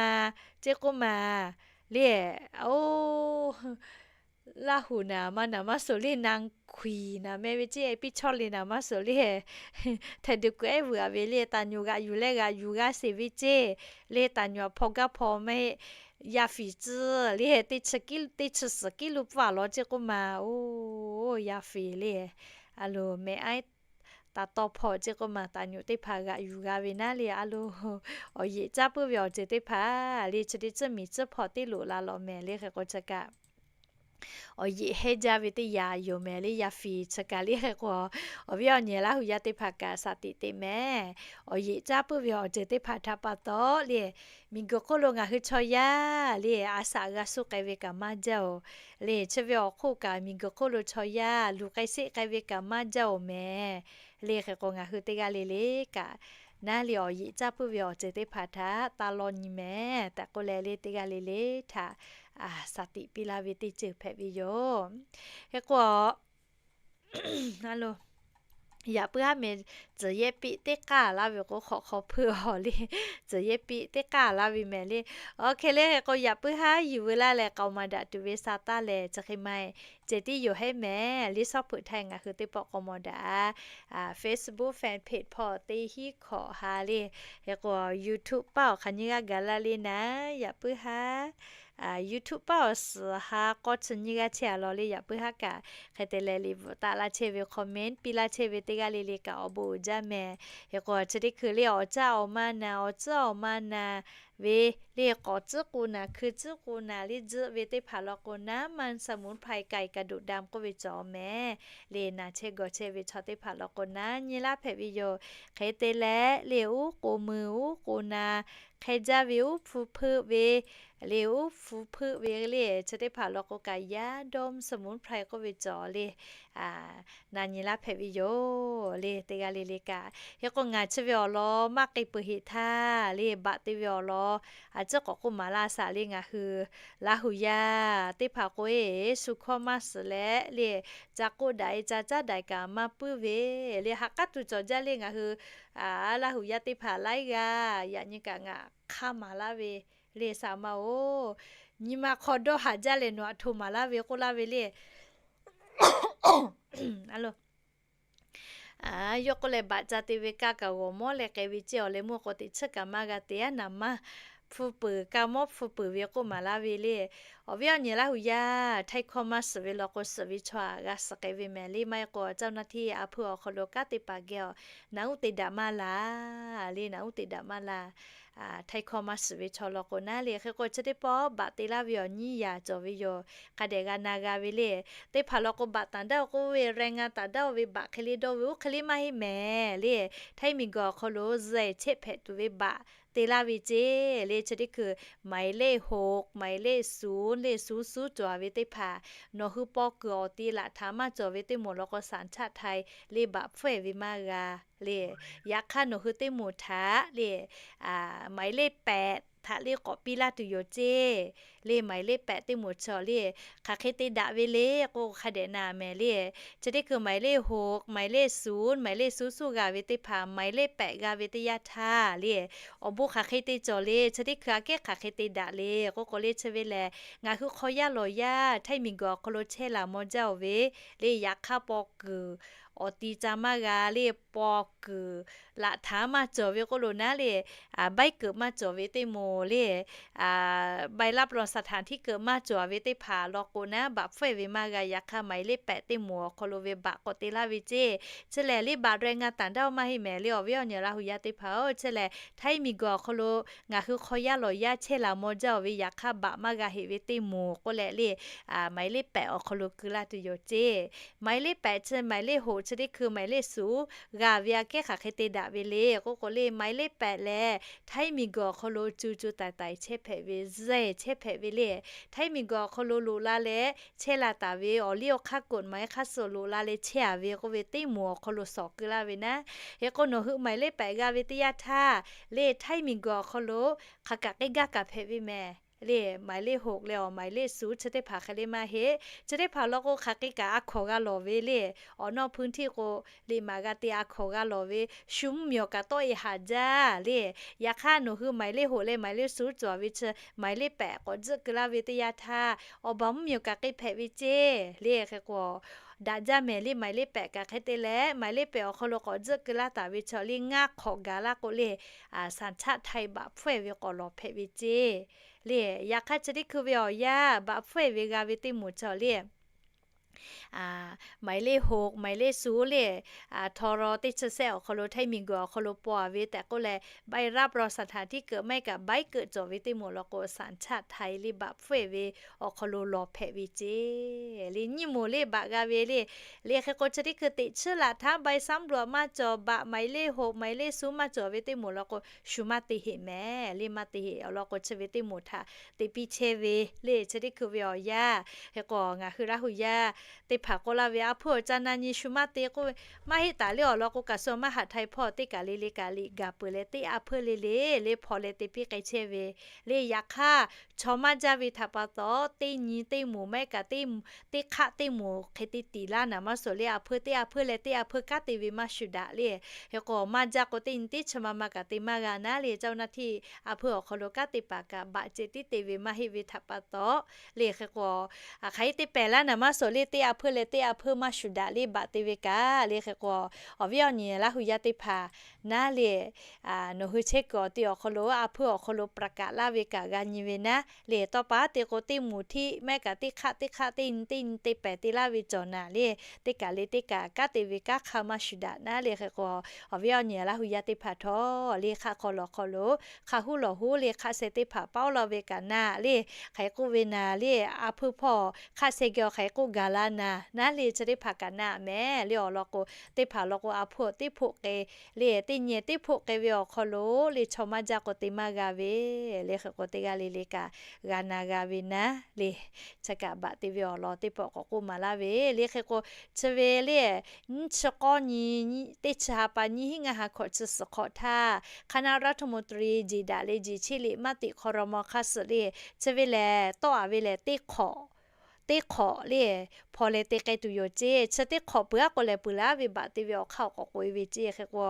ceˇ k'oˆ ma le, oˇ Laˇ huˍ naˍ ma naˍ maˇ suhˍ le, naˍ hkuiˍ naˍ meh ve ceˇ, piˇ chawˇ le naˍ maˇ suhˍ le, hteh duˬ kuiˬ ehˉ vuiˬ a ve le, taˍ nyuꞈ g'aꞈ yuˬ leh g'aꞈ yuˬ g'a sheˍ ve ceˇ le, taˍ nyuꞈ a hpaw gaˇ hpaw meh, yaˇ fiˍ tcuhˇ le, teˇ chi suhˍ kiˉ lo pfuhˇ a law ceˇ k'oˆ ma. Oˇ yaˇ fiˍ le, a lo meh aiˉ taˍ tawˇ hpaw ceˇ k'oˆ ma, taˍ nyuꞈ teˇ hpaˍ g'aꞈ yuˬ g'a ve naˉ le a lo, awˬ yeꞈ caˇ puiˉ ve awˬ ceuˬ teˇ hpaˍ le, chi teˇ tcuhˇ miˬ tcuhˇ hpaw teˇ loꞈ la lawˬ mehˍ le. Hk'e k'o chi kaꞈ awˬ yeꞈ hehˇ jaˇ ve teˇ yanˇ yoˬ mehˍ le, yaˇ fiˍ chi kaꞈ le. Hk'e k'o, awˬ viˉ awˬ nyi Laˇ huˍ yaˇ teˇ hpaˍ kaꞈ shaˍ tiꞈ teꞈ mehˍ. Awˬ yeꞈ caˇ puiˉ ve awˬ ceuˬ teˇ hpaˍ htaꞈ pa taw le, miˬ guiˬ hk'oˆ lo ngaˬ hui chaw yaˇ le, a shaꞈ g'a suh k'ai ve kaꞈ maˇ jaˇ oˬ le. Chi ve awˬ hk'oˆ kaꞈ miˬ guiˬ hk'oˆ lo chaw yaˇ luˬ k'ai sheˆ k'ai ve kaꞈ maˇ jaˇ oˬ mehˍ le. Hk'e k'o, ngaˬ hui teˇ g'aˇ le le kaꞈ naˉ le, awˬ yeꞈ caˇ puiˉ ve awˬ ceuˬ teˇ hpaˍ htaꞈ taˇ law nyi mehˍ tehꞈ k'oˆ leh le, teˇ g'aˇ le le htaꞈ shaˍ tiꞈ piˇ laˇ ve teˇ ceuˬ hpehꞈ ve yoˬ. Hk'e k'o, a lo, yaꞈ puiˉ haˉ mehˍ, tcuhˍ yehˇ piˆ teˇ k'aˇ laˇ ve k'o, hk'awꞈ hk'aw hpeuˇ a le, tcuhˍ yehˇ piˆ teˇ k'aˇ laˇ ve mehˍ le. Awˬ hk'e le, hk'e k'o yaꞈ puiˉ haˉ yuˬ veu laˇ leh k'aoˍ maˍ daꞈ tuˬ ve sa taˇ lehˬ, chi hk'e maˇ heˆ, ceh tiˉ yoˬ hehˉ mehˍ le. Shawˉ hpeuꞈ htaˇ ngaˬ hui teˇ pawˆ k'aw mawˬ daꞈ a, Facebook fan page hpawˇ teˇ hinˉ hkawꞈ ha le. Hk'e k'o, YouTube paˇ awˬ hk'aˬ nyi g'aˇ gaˬ la le naˉ, yaꞈ puiˉ haˉ YouTube paˇ awˬ suhˍ ha k'awˇ chi nyi g'aˇ chehˇ a law le, yaꞈ puiˉ haˉ kaꞈ hk'e te leh liꞈ bvuhꞈ taˆ laˇ chehˇ ve, comment piˇ laˇ chehˇ ve teˇ g'aˇ le le kaꞈ awˬ bon uiˍ jaˇ mehˍ. Hk'e k'o, chi teˇ hkui le awˬ caˇ awˬ ma naˍ, awˬ tcuhˉ awˬ ma naˍ ve le, k'awꞈ tcuhˉ k'o naˍ, hkui tcuhˉ k'o naˍ le, tzuhˆ ve teˇ hpaˍ law k'o naˉ, น้ำมันสมุนไพร ไก่กระดูกดำ k'oˆ ve cawˬ mehˍ le. Naˍ chehˇ gawˬ chehˇ ve chaw teˇ hpaˍ law k'o naˉ nyi laˇ hpehꞈ ve yoˬ. Hk'e te leh le, uˉ k'o mui uˉ k'o na hk'e jaˇ ve uˉ hpu hpeuˆ ve le, uˉ hpu hpeuˆ ve le, chi teˇ hpaˍ law k'o kaꞈ ยาดมสมุนไพร k'oˆ ve cawˬ le, na nyi laˇ hpehꞈ ve yoˬ le, teˇ g'aˇ le le kaꞈ. Hk'e k'o, ngaˬ chi ve awˬ lawn maˇ k'ai peuˬ heꞈ htaˇ le, baꞈ te ve awˬ lawn a ciˉ k'awꞈ k'oˆ maˍ laˇ shaˍ le. Ngaˬ hui Laˇ huˍ yaˇ teˇ hpaˍ k'o e, shu hkawˇ maˇ suhˍ leh le, ca k'oˆ daꞈ e ca caˉ daꞈ e kaꞈ maˇ puiˉ ve le, ha k'aˉ tuˬ cawˬ jaˇ le. Ngaˬ hui Laˇ huˍ yaˇ teˇ hpaˍ laiˉ g'aˇ yaꞈ nyi kaꞈ ngaˬ hk'aˇ maˍ laˇ ve le, shaˍ ma oˬ, nyi ma hk'aw dawˇ haˍ jaˇ leh nawˬ aꞈ hto maˍ laˇ ve k'oˆ laˇ ve le. Yawˇ k'oˆ leh, baꞈ ca te ve kaˇ kaꞈ g'awˬ mawˉ leh k'ai ve ceˇ, awˬ leh meuˇ k'o teꞈ chiˉ kaꞈ maˇ g'a te aˉ naˍ maˇ hpu peuˬ, kaˇ mawˉ hpu peuˬ ve k'oˆ maˍ laˇ ve le. Awˬ viˉ awˬ nyi Laˇ huˍ yaˇ, htaiˇ hkawˇ maˇ suhˍ ve law k'o, suhˍ ve chaw aꞈ g'a suhˍ k'ai ve mehˍ le. Maˇ heˆ k'o, เจ้าหน้าที่ a hpeuˇ awˬ hk'aw lo kanˉ te paˍ geh awˬ naꞈ uˉ te daꞈ maˇ la le, naꞈ uˉ te daꞈ maˇ la. Htaiˇ hkawˇ maˇ suhˍ ve chaw law k'o naˉ le. Hk'e k'o, chi teˇ pawˆ baꞈ te laˇ ve awˬ nyiˇ yaꞈ cawˬ ve yoˬ. Hk'a dehꞈ g'a na g'a ve le. Teˇ hpaˍ law k'o, baꞈ taˍ daˇ oˬ k'oˆ ve, แรงงานต่างด้าว ve baꞈ hk'e le dawˇ ve oˇ hk'e le maˇ heˆ mehˍ le. Htaiˇ miˬ guiˬ awˬ hk'aw lo zehˬ chehˇ hpehꞈ tuˬ ve baꞈ te laˇ ve ceˇ le. Chi teˇ hkui หมายเลขหก หมายเลขศูนย์ le, suˉ suˉ cawˬ ve teˇ hpaˍ, nawˬ hui paw kuiˬ awˬ ti laꞈ htaꞈ maˇ cawˬ ve teˇ moˍ law k'o, สัญชาติไทย le, baꞈ hpfuhˇ e ve maˇ g'a le. Yaꞈ hk'aˇ nawˬ hui teˇ moˍ htaꞈ le, หมายเลขแปด htaꞈ le k'awꞈ piˇ laˇ tuˬ yoˬ ceˇ. Le หมายเลขแปด teˇ moˍ chi le, hk'aˬ hk'e te daꞈ ve le k'o hk'a dehꞈ na mehˍ le. Chi teˇ hkui หมายเลขหก หมายเลขศูนย์ หมายเลขศูนย์ suˉ g'a ve teˇ hpaˍ หมายเลขแปด g'a ve teˇ yanˇ htaˇ le, awˬ bon hk'aˬ hk'e te cawˬ le, chi teˇ hkui aꞈ kehˉ hk'aˬ hk'e te daꞈ le k'o k'o le, chi ve lehˬ ngaˬ hui hk'aw yaˇ lawˬ yaˇ ไทย miˬguiˬ awˬ hk'aw lo chehˇ laˬ maw jaˇ-oˬ ve le, yaꞈ hk'aˇ paw kuiˬ awˬ ti ca maˇ g'a le, paw kuiˬ laꞈ htaˍ maˇ cawˬ ve k'oˆ lo naˉ le, ใบขับขี่ maˇ cawˬ ve teˇ moˍ le, ใบรับรองสถานที่เกิด maˇ cawˬ ve teˇ hpaˍ law k'o naˉ, baꞈ hpfuhˆ ve maˇ g'a. Yaꞈ hk'aˇ หมายเลขแปด teˇ moˍ awˬ hk'aw lo ve baꞈ k'awꞈ te laˇ ve ceˇ. Chi lehˬ le บัตรแรงงานต่างด้าว maˇ heˆ mehˍ le, awˬ viˉ awˬ nyi Laˇ hu yaˇ teˇ hpaˍ-oˬ. Chi lehˬ ไทย miˬguiˬ awˬ hk'aw lo ngaˬ hui hk'aw yaˇ lawˬ yaˇ chehˇ laˬ maw jaˇ-oˬ ve, yaꞈ hk'aˇ baꞈ maˇ g'a heˆ ve teˇ moˍ k'oˆ leh le, หมายเลขแปด awˬ hk'aw lo keu laˇ tuˬ yoˬ ceˇ. หมายเลขแปด chi หมายเลขหก chi teˇ hkui หมายเลขศูนย์ g'a ve aꞈ kehˉ hk'aˬ hk'e te daꞈ ve le k'o k'o le, หมายเลขแปด lehˬ ไทย miˬguiˬ awˬ hk'aw lo co co taiˍ taiˍ chehˇ hpehꞈ ve, zehˬ chehˇ hpehꞈ ve le. ไทย miˬguiˬ awˬ hk'aw lo loꞈ la leh chehˇ la taˍ ve awˬ liˇ awˬ hk'aˇ กฎหมาย hk'aˇ suh loꞈ la leh chehˇ-a ve k'oˆ ve teˇ moˍ awˬ hk'aw lo sawˍ keu laˇ ve naˉ. Hk'e k'o nawˬ hui หมายเลขแปด g'a ve teˇ yanˇ htaˇ le, ไทย miˬguiˬ awˬ hk'aw lo hk'aˬ kaꞈ k'e gaˇ kaꞈ hpehꞈ ve mehˍ le. หมายเลขหก leh awˬ หมายเลขศูนย์ chi teˇ hpaˍ hk'e le maˇ heˆ. Chi teˇ hpaˍ law k'o hk'aˬ k'e kaꞈ a hkawnˍ g'a lawˬ ve le. Awˬ nawˇ พื้นที่ k'o liꞈ maˍ g'a te a hkawnˍ g'a lawˬ ve, shu mvuhˇmiˬ awˬ kaꞈ tawˆ-e haˍ jaˇ le. Yaꞈ hk'aˇ nawˬ hui หมายเลขหก leh หมายเลขศูนย์ cawˬ ve chi หมายเลขแปด k'awꞈ tzuhˆ keu laˇ ve teˇ yanˇ htaˇ, awˬ baˬ mvuhˇmiˬ awˬ kaꞈ k'e hpehꞈ ve ceˇ le. Hk'e k'o daꞈ jaˇ mehˍ le, หมายเลขแปด kaꞈ hk'e te leh หมายเลขแปด awˬ hk'aw lo k'awꞈ tzuhˆ keu laˇ taˍ ve chaw le ngaˇ hk'awꞈ gaˬ laˇ k'o le, สัญชาติไทย baꞈ hpfuhˆ ve k'awꞈ lawˬ hpehꞈ ve ceˇ le. Yaꞈ hk'aˇ chi teˇ hkui ve awˬ yanˇ baꞈ hpfuhˆ ve g'a ve teˇ moˍ chaw le หมายเลขหก หมายเลขศูนย์ le, ทร teˇ chi sehˆ awˬ hk'aw lo ไทย miˬguiˬ awˬ hk'aw lo paw-a ve tehꞈ k'oˆ leh, ใบรับรองสถานที่เกิด maˇ heˆ kaꞈ ใบเกิด cawˬ ve teˇ moˍ law k'o สัญชาติไทย le baꞈ hpfuhˆ ve awˬ hk'aw lo lawˬ hpehꞈ ve ceˇ le. Nyiˇ moˍ le baꞈ g'a ve le. Le hk'e k'o chi teˇ hkui teꞈ chiˉ laꞈ htaˇ ใบสำรวจ maˇ cawˬ, baꞈ หมายเลขหก หมายเลขศูนย์ maˇ cawˬ ve teˇ moˍ law k'o shu maˇ te heˆ mehˍ le, maˇ te heˆ. Awˬ lawn k'o chi ve teˇ moˍ htaꞈ te piˇ chehˇ ve le. Chi teˇ hkui ve awˬ yanˇ hk'e k'o ngaˬ hui Laˇ hu yaˇ teˇ hpaˍ k'oˆ laˇ ve, a hpuiˇ awˬ ca na nyi shu maˇ te k'oˆ ve, maˇ heˆ taˍ le. Awˬ lawn k'o kaꞈ suh maˇ haꞈ htaˇ hpawˇ teˇ kaˬ le le kaꞈ liꞈ gaˬ peuˬ leh teˇ a hpuiˇ le le le hpaw leh te piˇ k'ai chehˇ ve le. Yaꞈ hk'aˇ chaw maˇ jaˇ ve htaꞈ pa taw teˇ nyi teˇ moˍ maˇ heˆ kaꞈ teˇ hk'aˆ teˇ moˍ hk'e te tiˍ laˇ naˍ maˇ suhˍ le. A hpuiˇ teˇ a hpuiˇ leh teˇ a hpuiˇ kanˉ te ve maˇ shuˍ daꞈ le. Hk'e k'o maˇ jaˇ k'o teˇ nyi teˇ chi ma ma kaꞈ te maˇ g'a naˉ le. เจ้าหน้าที่ a hpuiˇ awˬ hk'aw lo kanˉ te paˍ kaꞈ baꞈ ceh tiˉ te ve maˇ heˆ ve htaꞈ pa taw le. Hk'e k'o hk'aˬ hk'e te pehˍ laˇ naˍ maˇ suhˍ le, teˇ a hpuiˇ leh teˇ a hpuiˇ maˇ shuˍ daꞈ le, baꞈ te ve kaꞈ le. Hk'e k'o awˬ viˉ awˬ nyi Laˇ hu yaˇ teˇ hpaˍ naˉ le, nawˬ hui chehˇ kuiˬ awˬ ti awˬ hk'aw lo a hpuiˇ awˬ hk'aw lo ประกาศ laˇ ve kaꞈ g'a nyi ve naˉ le. Tawˇ pa te k'o teˇ moˍ htiˆ maˇ heˆ kaꞈ teˇ hk'aˆ teˇ hk'aˆ teˇ nyi teˇ nyi te pehˍ te laˇ ve cawˬ naˍ le. Teˇ kaˬ le teˇ kaꞈ kanˉ te ve kanˉ hk'a maˇ shuˍ daꞈ naˉ le. Hk'e k'o awˬ viˉ awˬ nyi Laˇ hu yaˇ teˇ hpaˍ htawˇ le hk'aˆ hk'aw lawˬ hk'aw lo hk'a huˉ lawˬ huˉ le hk'aˆ sheh teˇ hpaˍ paoˉ laˇ ve kaꞈ naˉ le. Hk'aˬ hk'e k'oˆ ve naˍ le, a hpuiˇ hpawˇ hk'aˆ sheh geh awˬ hk'aˬ hk'e k'oˆ gaˬ la naˍ naˉ le. Chi teˇ hpaˍ kaꞈ naˉ mehˍ le. Awˬ lawn k'o teˇ hpaˍ law k'o a hpuiˇ teˇ hpoˆ k'ai le, teˇ nyi teˇ hpoˆ k'ai ve awˬ hk'aw lo le chaw maˇ jaˇ k'o te maˇ g'a ve le. Hk'e k'o teˇ g'aˇ le le kaꞈ g'a na g'a ve naˉ le. Chi kaꞈ baꞈ te ve awˬ lawn teˇ pawˆ k'awꞈ k'oˆ maˍ laˇ ve le. Hk'e k'o chi ve le nyiˇ chi k'awˇ nyi teˇ chi ha pa nyiˇ hinˉ ngaˇ ha hkawꞈ chi suhˍ hk'awꞈ htaˇ, คณะรัฐมนตรี jeˬ daꞈ leh jeˬ cheˇ liꞈ maˇ teꞈ ครม. hk'aˇ suh le, chi ve lehˬ tawˆ-a ve lehˬ teˇ hk'awꞈ teˇ hk'awꞈ le hpaw leh te k'ai tuˬ yoˬ ceˇ. Chi teˇ hk'awꞈ peuˬ aˉ k'o lehˬ peuˬ laˇ ve baꞈ te ve awˬ hk'aˇ awˬ k'awꞈ k'oꞈ-e ve ceˇ. Hk'e k'o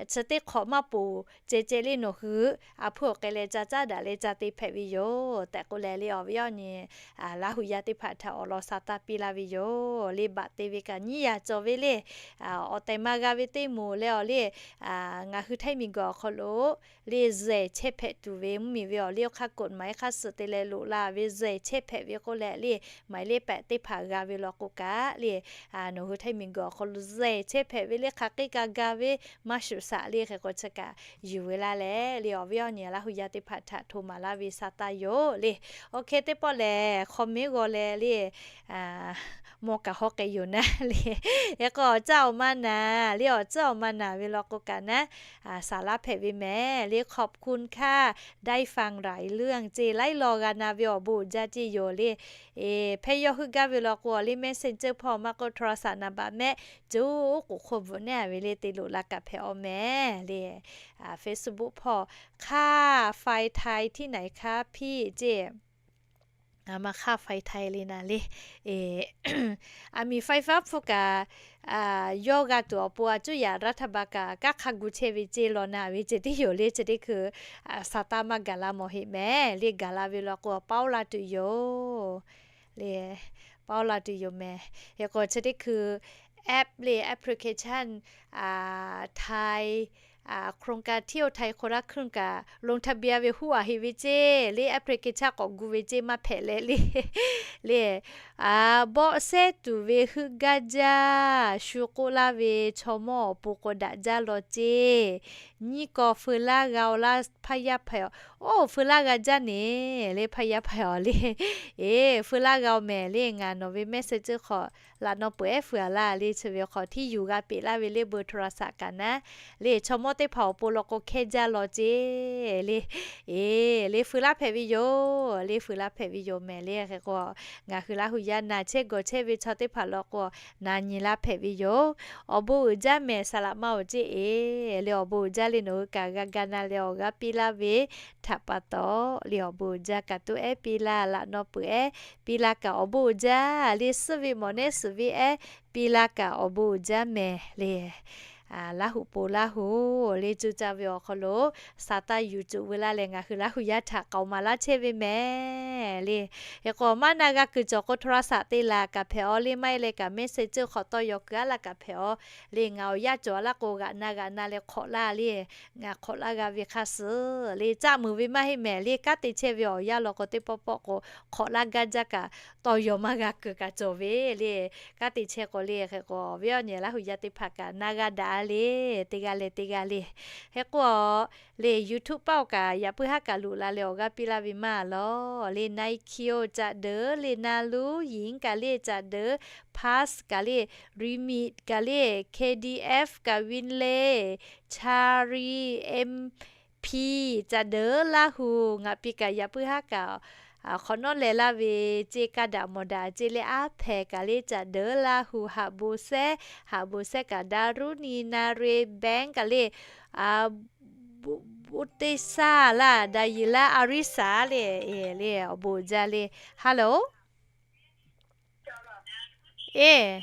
chi teˇ hk'awꞈ maˇ poˬ ceh ceh le nawˬ hui a hpuiˇ awˬ k'ai leh ca caˉ daꞈ leh ca te hpehꞈ ve yoˬ tehꞈ k'oˆ leh le awˬ viˉ awˬ nyi Laˇ hu yaˇ teˇ hpaˍ htaꞈ awˬ lawn sa taˇ piˇ laˇ ve yoˬ le. Baꞈ te ve kaꞈ nyiˇ yaꞈ cawˬ ve le. Awˬ tehˬ maˇ g'a ve teˇ moˍ leh awˬ le ngaˬ hui ไทย miˬguiˬ awˬ hk'aw lo le zehˬ chehˇ hpehꞈ tuˬ ve mvuhˇmiˬ ve awˬ liˇ awˬ hk'aˇ กฎหมาย hk'aˇ suh te leh loꞈ la ve zehˬ chehˇ hpehꞈ ve k'oˆ leh le หมายเลขแปด teˇ hpaˍ g'a ve law k'o kaꞈ le nawˬ hui ไทย miˬguiˬ awˬ hk'aw lo zehˬ chehˇ hpehꞈ ve le hk'aˬ hk'e kaꞈ g'a ve maˇ shuˍ shaꞈ le. Hk'e k'o chi kaꞈ yuˬ ve laˇ leh le awˬ viˉ awˬ nyi Laˇ hu yaˇ teˇ hpaˍ htaꞈ hto maˍ laˇ ve sa taˇ yoˬ le. Awˬ hk'e teˇ pawˆ lehˬ hk'aw mehˉ g'aw leh le mawˇ kaꞈ hawˉ k'ai yoˬ naˉ le. Hk'e k'o awˬ caˇ awˬ ma naˍ le awˬ caˇ awˬ ma naˍ ve law k'o kaꞈ naˉ saˍ laˇ hpehꞈ ve mehˍ le. ขอบคุณค่ะ ได้ฟังหลายเรื่อง ceˇ laiˉ law g'a na ve awˬ bon jaˇ ceˇ yoˬ le. yawˇ heuˆ gaˇ ve law k'o, awˬ liˇ Messenger hpawˇ maˇ k'oˆ โทรศัพท์ naˍ baꞈ mehˆ ceuˬ oˉ k'oˍ hk'oˆ bvuhꞈ nehˉ ve le te loꞈ la kaꞈ hpehꞈ-aw mehˍ le. Facebook hpawˇ ค่าไฟไทยที่ไหนคะพี่ ceˇ. Aˬ ma ค่าไฟไทย le naˍ le. Aˬ miˍ ไฟฟ้า hpfuhˇ kaꞈ yawˇ g'a tuˬ awˬ pon a cuˇ yaꞈ รัฐบาล kaꞈ kanˉ hk'a gu chehˇ ve ceˇ law naˍ ve ceh tiˉ yoˬ le. Chi teˇ hkui saˍ taˇ maˇ gaˬ la mawˬ heˆ mehˍ le. Gaˬ la ve law k'o, pawˇ la tuˬ yoˬ le. Pawˇ la tuˬ yoˬ mehˍ. Hk'e k'o chi teˇ hkui app le, application ไทย โครงการเที่ยวไทยคนละครึ่ง kaꞈ ลงทะเบียน ve huˉ aꞈ heˆ ve ceˇ le. Application k'awꞈ gu ve ceˇ maˇ hpehꞈ leh le. Le, bawˆ sehˉ tuˬ ve heuˆ gaˇ jaˇ shu k'oˆ laˇ ve chaw mawˇ awˬ pon k'o daꞈ jaˇ law ceˇ. Nyiˇ kaw feu laˇ g'a-o laˇ พยาบาล hpehꞈ-aw. Oˇ, feu laˇ g'a jaˇ neˍ le พยาบาล awˬ le. Eˬ, feu laˇ g'a-o mehˍ le. Ngaˬ nawˬ ve เมสเซนเจอร์ hk'aw laꞈ naw peuˬ ehˉ feu-a laˇ le. Chi ve hk'aw hteˇ yuˬ g'a peꞈ laˇ ve le เบอร์โทรศัพท์ kaꞈ naˉ le. Chaw mawˇ teˇ hpaˍ awˬ pon law k'o hkehˇ jaˇ law ceˇ le. Eˬ, le feu laˇ hpehꞈ ve yoˬ le. Feu laˇ hpehꞈ ve yoˬ mehˍ le. Hk'e k'o, ngaˬ hui Laˇ huˍ yaˇ na chehˇ gawˬ chehˇ ve chaw teˇ hpaˍ law k'o, na nyi laˇ hpehꞈ ve yoˬ. Awˬ bon uiˍ jaˇ mehˍ saˍ laꞈ ma-oˬ ceˇ. Eˬ, le awˬ bon uiˍ jaˇ le. Nawˬ hui kaꞈ g'a ga na leh awˬ g'aˇ piˇ laˇ ve htaꞈ pa taw le, awˬ bon uiˍ jaˇ kaꞈ toˇ ehˉ piˇ laˇ, laꞈ naw peuˬ ehˉ piˇ laˇ kaꞈ awˬ bon uiˍ jaˇ le. Suhˆ ve mawˬ nehˉ suhˍ ve ehˉ piˇ laˇ kaꞈ awˬ bon uiˍ jaˇ mehˍ le. Laˇ huˍ po Laˇ huˍ le, cuˇ caˇ ve awˬ hk'aw lo saˍ taˇ yuˬ cuˬ veu laˇ leh ngaˬ hui Laˇ huˍ yaˇ htaꞈ k'aoˍ maˍ laˇ chehˇ ve mehˍ le. Hk'e k'o, maˇ na g'a kuiˬ cawˬ k'o โทรศัพท์ te laˬ kaꞈ hpehꞈ-aw le, maˇ heˆ leh kaꞈ เมสเซนเจอร์ hk'aw tawˇ yaw kuiˬ aˉ laˇ kaꞈ hpehꞈ-aw le. Ngaˬ awˬ yaˇ cawˬ laˇ k'o, g'aꞈ na g'aꞈ na leh hk'awꞈ laˇ le. Ngaˬ hk'awꞈ laˇ g'a ve hk'a suhˍ le, caˆ muiˬ ve maˇ heˆ mehˍ le. Kanˉ te chehˇ ve awˬ yaˇ law k'o teˇ pawˆ pawˆ k'o, hk'awꞈ laˇ gaˇ jaˇ kaꞈ tawˇ yaw maˇ g'a kuiˬ kaꞈ cawˬ ve le. Kanˉ te chehˇ k'o le. Hk'e k'o, awˬ viˉ awˬ nyi Laˇ huˍ yaˇ teˇ hpaˍ kaꞈ na g'a daꞈ le, teˇ g'aˇ leh teˇ g'aˇ le. Hk'e k'o, le YouTube paˆ-oˬ kaꞈ yaꞈ puiˉ haˉ kaꞈ loꞈ la leh awˬ g'aˇ piˇ laˇ ve maˇ lawˬ le. Nike-oˬ caꞈ deuˬ le, Nalu Ying kaꞈ le caꞈ deuˬ, Pass kaꞈ le, Remix kaꞈ le, KDF kaꞈ, Winley, Chari, MP caꞈ deuˬ Laˇ huˍ ngaˬ piˇ kaꞈ yaꞈ puiˉ haˉ kaꞈ hk'awꞈ nawˉ leh laˇ ve ceˇ. Kaˇ daꞈ mawˬ daꞈ ceˇ le. Aˉ hpehꞈ kaꞈ le caꞈ deuˬ Laˇ huˍ, Haꞈ bon sehˉ, Haꞈ bon sehˉ kaꞈ Daruˇ ni, Naˍ re Behˉ kaꞈ le, Buˆ teˇ shaˉ laˇ, Daˍyiˍ laˇ, Aˍriˆsaˍ le, le awˬ bon uiˍ jaˇ le. Hello, eˬ,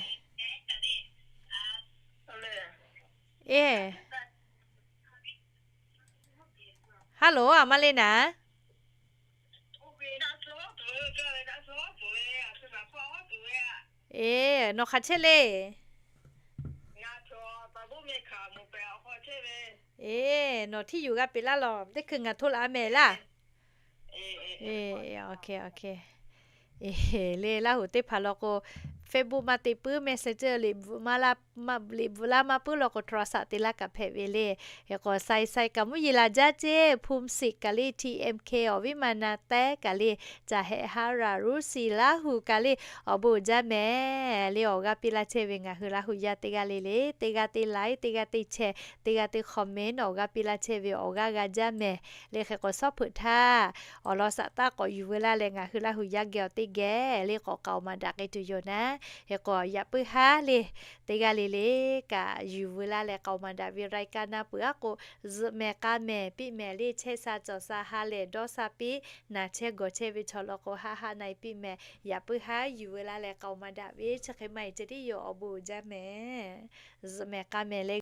eˬ, hello, aˬ ma le naˍ. Eˬ, nawˬ hk'aˬ chehˇ le. Eˬ, nawˬ hteˇ yuˬ g'a peꞈ laˇ lawˬ, teˇ hkui ngaˬ hto laꞈ mehˍ laˇ. Eˬ, le Laˇ huˍ teˇ hpaˍ law k'o, Facebook maˇ te puiˉ, Messenger liꞈ bvuhꞈ laˇ maˇ puiˉ law k'o โทรศัพท์ te laˇ kaꞈ hpehꞈ ve le. Hk'e k'o, sai sai kaꞈ mvuhˇ yeˬ laˬ jaˇ ceˇ. Phum siꞈ kaꞈ le, T M K awˬ viˉ ma na tehˉ kaꞈ le, caˬ hehꞈ ha raˬ Ruˇsiˍ Laˇ huˍ kaꞈ le, awˬ bon uiˍ jaˇ mehˍ le. Awˬ g'aˇ piˇ laˇ chehˇ ve ngaˬ hui Laˇ huˍ yaˇ teˇ g'aˇ le le, teˇ g'aˇ teˇ like, teˇ g'aˇ teˇ share, teˇ g'aˇ teˇ comment awˬ g'aˇ piˇ laˇ chehˇ ve awˬ g'aˇ g'a jaˇ mehˍ le. Hk'e k'o, sawˉ hpeuꞈ htaˇ awˬ lawn saˍ taˇ k'awꞈ yuˬ veu laˇ leh ngaˬ hui Laˇ huˍ yaˇ geh awˬ teˇ geh le k'awꞈ k'aoˍ maˍ daꞈ k'ai tuˬ yoˬ naˉ. Hk'e k'o, yaꞈ puiˉ haˉ le, teˇ g'aˇ le le kaꞈ yuˬ veu laˇ leh k'aoˍ maˍ daꞈ ve รายการ na peuˬ aˉ k'o, zuhꞈ mehˍ k'a mehˍ piˇ mehˍ le. Chehˇ sha cawˬ sha ha lehˬ dawˇ sha piˇ, naˬ chehˇ gawˬ chehˇ ve chaw law k'o, haˆ haˆ na-e piˇ mehˍ. Yaꞈ puiˉ haˉ yuˬ veu laˇ leh k'aoˍ maˍ daꞈ ve chi hk'e maˇ heˆ ceh tiˉ yoˬ. Awˬ bon uiˍ jaˇ mehˍ. Zuhꞈ mehˍ k'a mehˍ le.